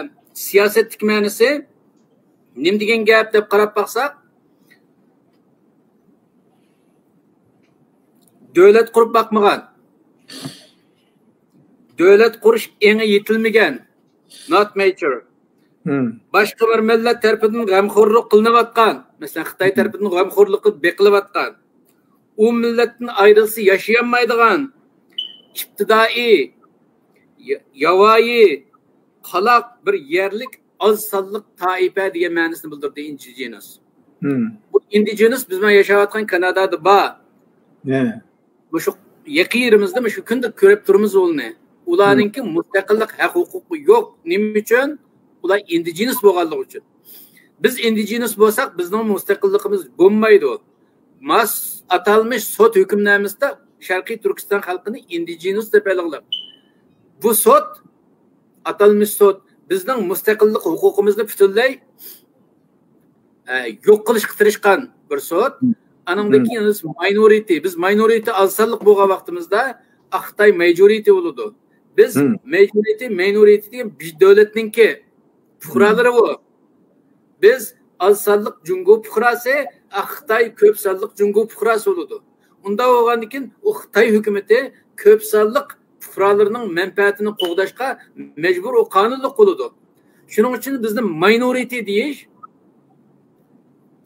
سىياسەتتىكى مەنىسى نېمە دېگەن گەپ دەپ قاراپ باقساق، دۆلەت قۇرۇپ باقمىغان، دۆلەت قۇرۇش ئېڭى يېتىلمىگەن، not mature. باشقا بىر مىللەت تەرىپىدىن غەمخورلۇق قىلىنىۋاتقان، مەسىلەن، خىتاي تەرىپىدىن غەمخورلۇق قىلىپ بېقىلىۋاتقان، ئۇ مىللەتتىن ئايرىلسا ياشىيالمايدىغان، ئىپتىدائىي، يا-، ياۋايى، قالاق بىر يەرلىك ئاز سانلىق تائىپە دېگەن مەنىسىنى بىلدۈرىدۇ ئىندىجېنۇس. بۇ ئىندىجېنۇس بىز بىلەن ياشاۋاتقان كانادادا بار. مۇشۇ يېقىن يېرىمىزدە مۇشۇ كۈندە كۆرۈپ تۇرىمىز ئۇلارنى. ئۇلارنىڭكى مۇستەقىللىق ھەق ھوقۇقى يوق. نېمە ئۈچۈن؟ ئۇلار ئىندىجېنۇس بولغانلىقى ئۈچۈن. بىز ئىندىجېنۇس بولساق، بىزنىڭ مۇستەقىللىقىمىز بولمايدۇ. ماس ئاتالمىش سوت ھۆكۈمنامىسىدا شەرقىي تۈركىستان خەلقىنى ئىندىجېنۇس دەپ ئېلىڭلار. بۇ سوت، ئاتالمىش سوت بىزنىڭ مۇستەقىللىق ھوقۇقىمىزنى پۈتۈنلەي، ئە، يوق قىلىشقا تىرىشقان بىر سوت. ئانىڭدىن كېيىن بىز ماينورىتى، بىز ماينورىتى، ئاز سانلىق بولغان ۋاقتىمىزدا ئاق خىتاي ماجورىتى بولىدۇ. بىز ماجورىتى، ماينورىتى دېگەن بىر دۆلەتنىڭكى پۇقرالىرى ئۇ. بىز ئاز سانلىق جۇڭگو پۇقراسى، ئاق خىتاي كۆپ سانلىق جۇڭگو پۇقراسى بولىدۇ. ئۇنداق بولغاندىن كېيىن ئۇ خىتاي ھۆكۈمىتى كۆپ سانلىق پۇقرالىرىنىڭ مەنپەئەتىنى قوغداشقا مەجبۇر، ئۇ قانۇنلۇق بولىدۇ. شۇنىڭ ئۈچۈن بىزنى ماينورىتى دېيىش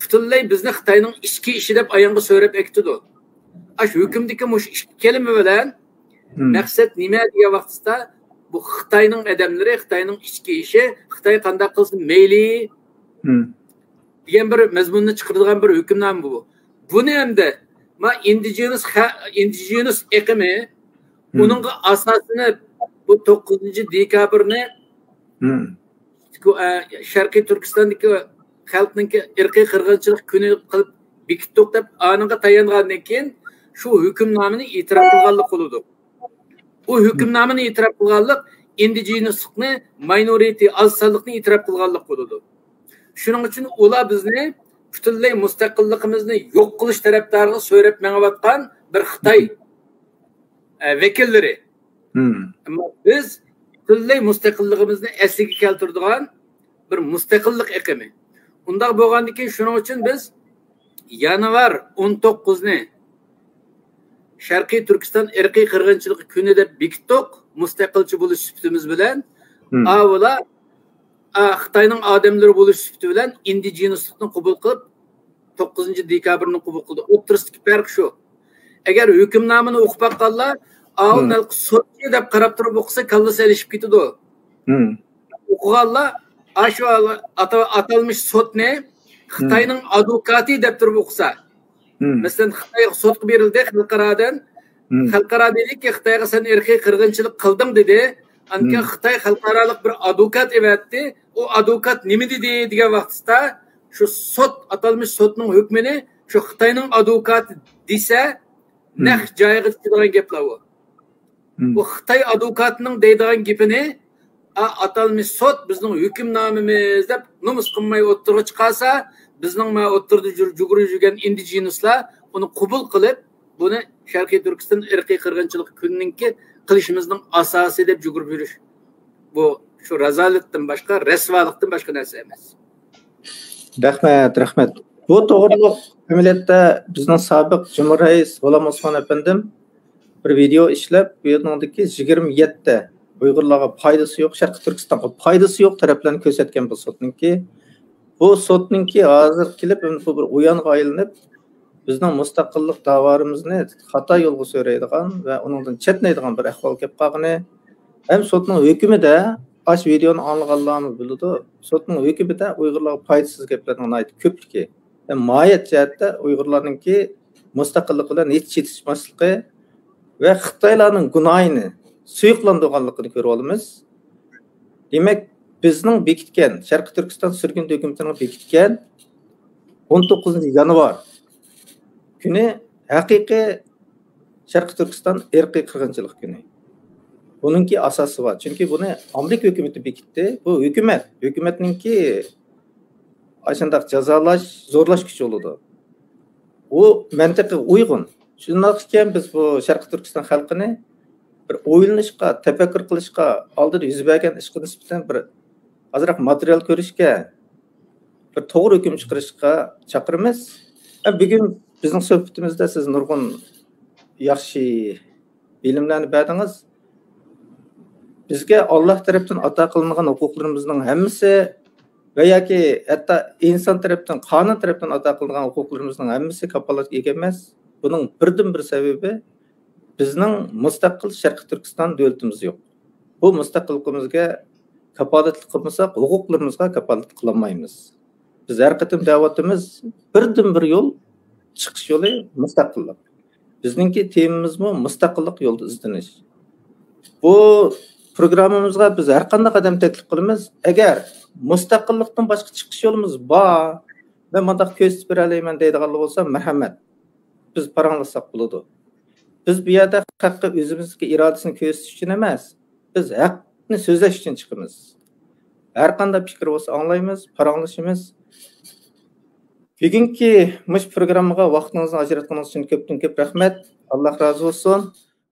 پۈتۈنلەي بىزنى خىتاينىڭ ئىچكى ئىشى دەپ ئاياغقا سۆرەپ ئەكېتىدۇ. ئاشۇ ھۆكۈمدىكى مۇشۇ ئىككى كەلىمە بىلەن مەقسەت نېمە دېگەن ۋاقتىدا، بۇ خىتاينىڭ ئادەملىرى، خىتاينىڭ ئىچكى ئىشى، خىتاي قانداق قىلسا مەيلى دېگەن بىر مەزمۇننى چىقىرىدىغان بىر ھۆكۈمنامە بۇ. بۇنى ئەمدى ما ئىندىجېنۇس خە-، ئىندىجېنۇس ئېقىمى، ئۇنىڭغا ئاساسلىنىپ، بۇ توققۇزىنچى دېكابىرنى، ئە، شەرقىي تۈركىستاندىكى خەلقنىڭكى ئىرقىي قىرغىنچىلىق كۈنى قىلىپ بېكىتتۇق دەپ، ئانىڭغا تايانغاندىن كېيىن شۇ ھۆكۈمنامىنى ئېتىراپ قىلغانلىق بولىدۇ. ئۇ ھۆكۈمنامىنى ئېتىراپ قىلغانلىق ئىندىجېنۇسلۇقنى، ماينورىتى، ئاز سانلىقنى ئېتىراپ قىلغانلىق بولىدۇ. شۇنىڭ ئۈچۈن ئۇلار بىزنى پۈتۈنلەي مۇستەقىللىقىمىزنى يوق قىلىش تەرەپدارىغا سۆرەپ مېڭىۋاتقان بىر خىتاي، ئە، ۋەكىللىرى. ئەمما بىز پۈتۈنلەي مۇستەقىللىقىمىزنى ئەسلىگە كەلتۈرىدىغان بىر مۇستەقىللىق ئېقىمى. ئۇنداق بولغاندىن كېيىن شۇنىڭ ئۈچۈن بىز يانۋار ئون توققۇزنى شەرقىي تۈركىستان ئىرقىي قىرغىنچىلىقى كۈنى دەپ بېكىتتۇق، مۇستەقىلچى بولۇش سۈپىتىمىز بىلەن. ئاۋۇلار، ئا، خىتاينىڭ ئادەملىرى بولۇش سۈپىتى بىلەن ئىندىجېنۇسلۇقنى قوبۇل قىلىپ، توققۇزىنچى دېكابىرنى قوبۇل قىلدى. ئوتتۇرىسىدىكى پەرق شۇ. ئەگەر ھۆكۈمنامىنى ئوقۇپ باققانلار، ئاۋۇ ھېلىقى سوتچى دەپ قاراپ تۇرۇپ ئوقۇسا، كاللىسى ئېلىشىپ كېتىدۇ. ئوقۇغانلار ئاشۇ ئاتا-، ئاتالمىش سوتنى خىتاينىڭ ئادۋوكاتى دەپ تۇرۇپ ئوقۇسا، مەسىلەن، خىتاي سوتقا بېرىلدى خەلقئارادىن. خەلقئارا دېدىكى، خىتايغا سەن ئىرقىي قىرغىنچىلىق قىلدىڭ دېدى. ئاندىن كېيىن خىتاي خەلقئارالىق بىر ئادۋوكات ئەۋەتتى. ئۇ ئادۋوكات نېمە دېدى دېگەن ۋاقتىدا، شۇ سوت، ئاتالمىش سوتنىڭ ھۆكمىنى شۇ خىتاينىڭ ئادۋوكاتى دېسە، نەق جايىغا چۈشىدىغان گەپلەر ئۇ. ئۇ خىتاي ئادۋوكاتىنىڭ دەيدىغان گېپىنى، ئا، ئاتالمىش سوت بىزنىڭ ھۆكۈمنامىمىز دەپ نومۇس قىلماي ئوتتۇرىغا چىقارسا، بىزنىڭ مانا ئوتتۇرىدا جۇ-، جۇگۇرۇپ يۈرگەن ئىندىجېنۇسلار ئۇنى قوبۇل قىلىپ، بۇنى شەرقىي تۈركىستان ئىرقىي قىرغىنچىلىق كۈنىنىڭكى قىلىشىمىزنىڭ ئاساسى دەپ جۇگۇرۇپ يۈرۈش. بۇ شۇ رازالىقتىن باشقا، رەسۋالىقتىن باشقا نەرسە ئەمەس. رەھمەت، رەھمەت. بۇ توغرۇلۇق ئەمەلىيەتتە بىزنىڭ سابىق جۇمھۇر رەئىس غۇلام ئوسمان ئەپەندىم بىر ۋىدېئو ئىشلەپ، بۇ يەرنىڭدىكى يىگىرمە يەتتە ئۇيغۇرلارغا پايدىسى يوق، شەرقىي تۈركىستانغا پايدىسى يوق تەرەپلەرنى كۆرسەتكەن بۇ سوتنىڭكى. بۇ سوتنىڭكى ھازىر كېلىپ، بۇ بىر ئويۇنغا ئايلىنىپ، بىزنىڭ مۇستەقىللىق داۋامىزنى خاتا يولغا سۆرەيدىغان ۋە ئۇنىڭدىن چەتنەيدىغان بىر ئەھۋال كېلىپ قالغىنى، ھەم سوتنىڭ ھۆكمىدە، ئاش ۋىدېونى ئاڭلىغانلارمۇ بىلىدۇ، سوتنىڭ ھۆكمىدە ئۇيغۇرلارغا پايدىسىز گەپلەرنىڭ ناھايىتى كۆپلۈكى، ھەم ماھىيەت جەھەتتە ئۇيغۇرلارنىڭكى مۇستەقىللىقى بىلەن ھېچ چېتىشماسلىقى ۋە خىتايلارنىڭ گۇناھىنى سۇيۇقلاندۇرغانلىقىنى كۆرۈۋالىمىز. دېمەك، بىزنىڭ بېكىتكەن، شەرقىي تۈركىستان سۈرگۈن ھۆكۈمىتىنىڭ بېكىتكەن ئون توققۇزىنچى يانۋار كۈنى ھەقىقىي شەرقىي تۈركىستان ئىرقىي قىرغىنچىلىق كۈنى. بۇنىڭكى ئاساسى بار. چۈنكى بۇنى ئامېرىكا ھۆكۈمىتى بېكىتتى. بۇ ھۆكۈمەت، ھۆكۈمەتنىڭكى ئاشۇنداق جازالاش، زورلاش كۈچى بولىدۇ. ئۇ مەنتىقىگە ئۇيغۇن. شۇنداق ئىكەن، بىز بۇ شەرقىي تۈركىستان خەلقىنى بىر ئويلىنىشقا، تەپەككۇر قىلىشقا، ئالدىدا يۈز بەرگەن ئىشقا نىسبەتەن بىر ئازراق ماتېرىيال كۆرۈشكە، بىر توغرا ھۆكۈم چىقىرىشقا چاقىرىمىز. ھەم بۈگۈن بىزنىڭ سۆھبىتىمىزدە سىز نۇرغۇن ياخشى بىلىملەرنى بەردىڭىز. بىزگە ئاللاھ تەرەپتىن ئاتا قىلىنغان ھوقۇقلىرىمىزنىڭ ھەممىسى ۋە ياكى ھەتتا ئىنسان تەرەپتىن، قانۇن تەرەپتىن ئاتا قىلىنغان ھوقۇقلىرىمىزنىڭ ھەممىسى كاپالەتكە ئىگە ئەمەس. بۇنىڭ بىردىنبىر سەۋەبى، بىزنىڭ مۇستەقىل شەرقىي تۈركىستان دۆلىتىمىز يوق. بۇ مۇستەقىللىقىمىزگە كاپالەتلىك قىلمىساق، ھوقۇقلىرىمىزغا كاپالەتلىك قىلالمايمىز. بىز ھەر قېتىم دەۋاتىمىز، بىردىنبىر يول، چىقىش يولى مۇستەقىللىق. بىزنىڭكى تېمىمىزمۇ مۇستەقىللىق يولىدا ئىزدىنىش. بۇ پروگراممىمىزغا بىز ھەر قانداق ئادەم تەكلىپ قىلىمىز. ئەگەر مۇستەقىللىقتىن باشقا چىقىش يولىمىز بار، مەن مۇنداق كۆرسىتىپ بېرەلەيمەن دەيدىغانلار بولسا، مەرھەمەت، بىز پاراڭلاشساق بولىدۇ. بىز بۇ يەردە خەققە ئۆزىمىزنىڭكى ئىرادىسىنى كۆرسىتىش ئۈچۈن ئەمەس، بىز ھەقنى سۆزلەش ئۈچۈن چىقىمىز. ھەر قانداق پىكىر بولسا ئاڭلايمىز، پاراڭلىشىمىز. بۈگۈنكى مۇشۇ پروگراممىغا ۋاقتىڭىزنى ئاجراتقىنىڭىز ئۈچۈن كۆپتىن كۆپ رەھمەت. ئاللاھ رازى بولسۇن.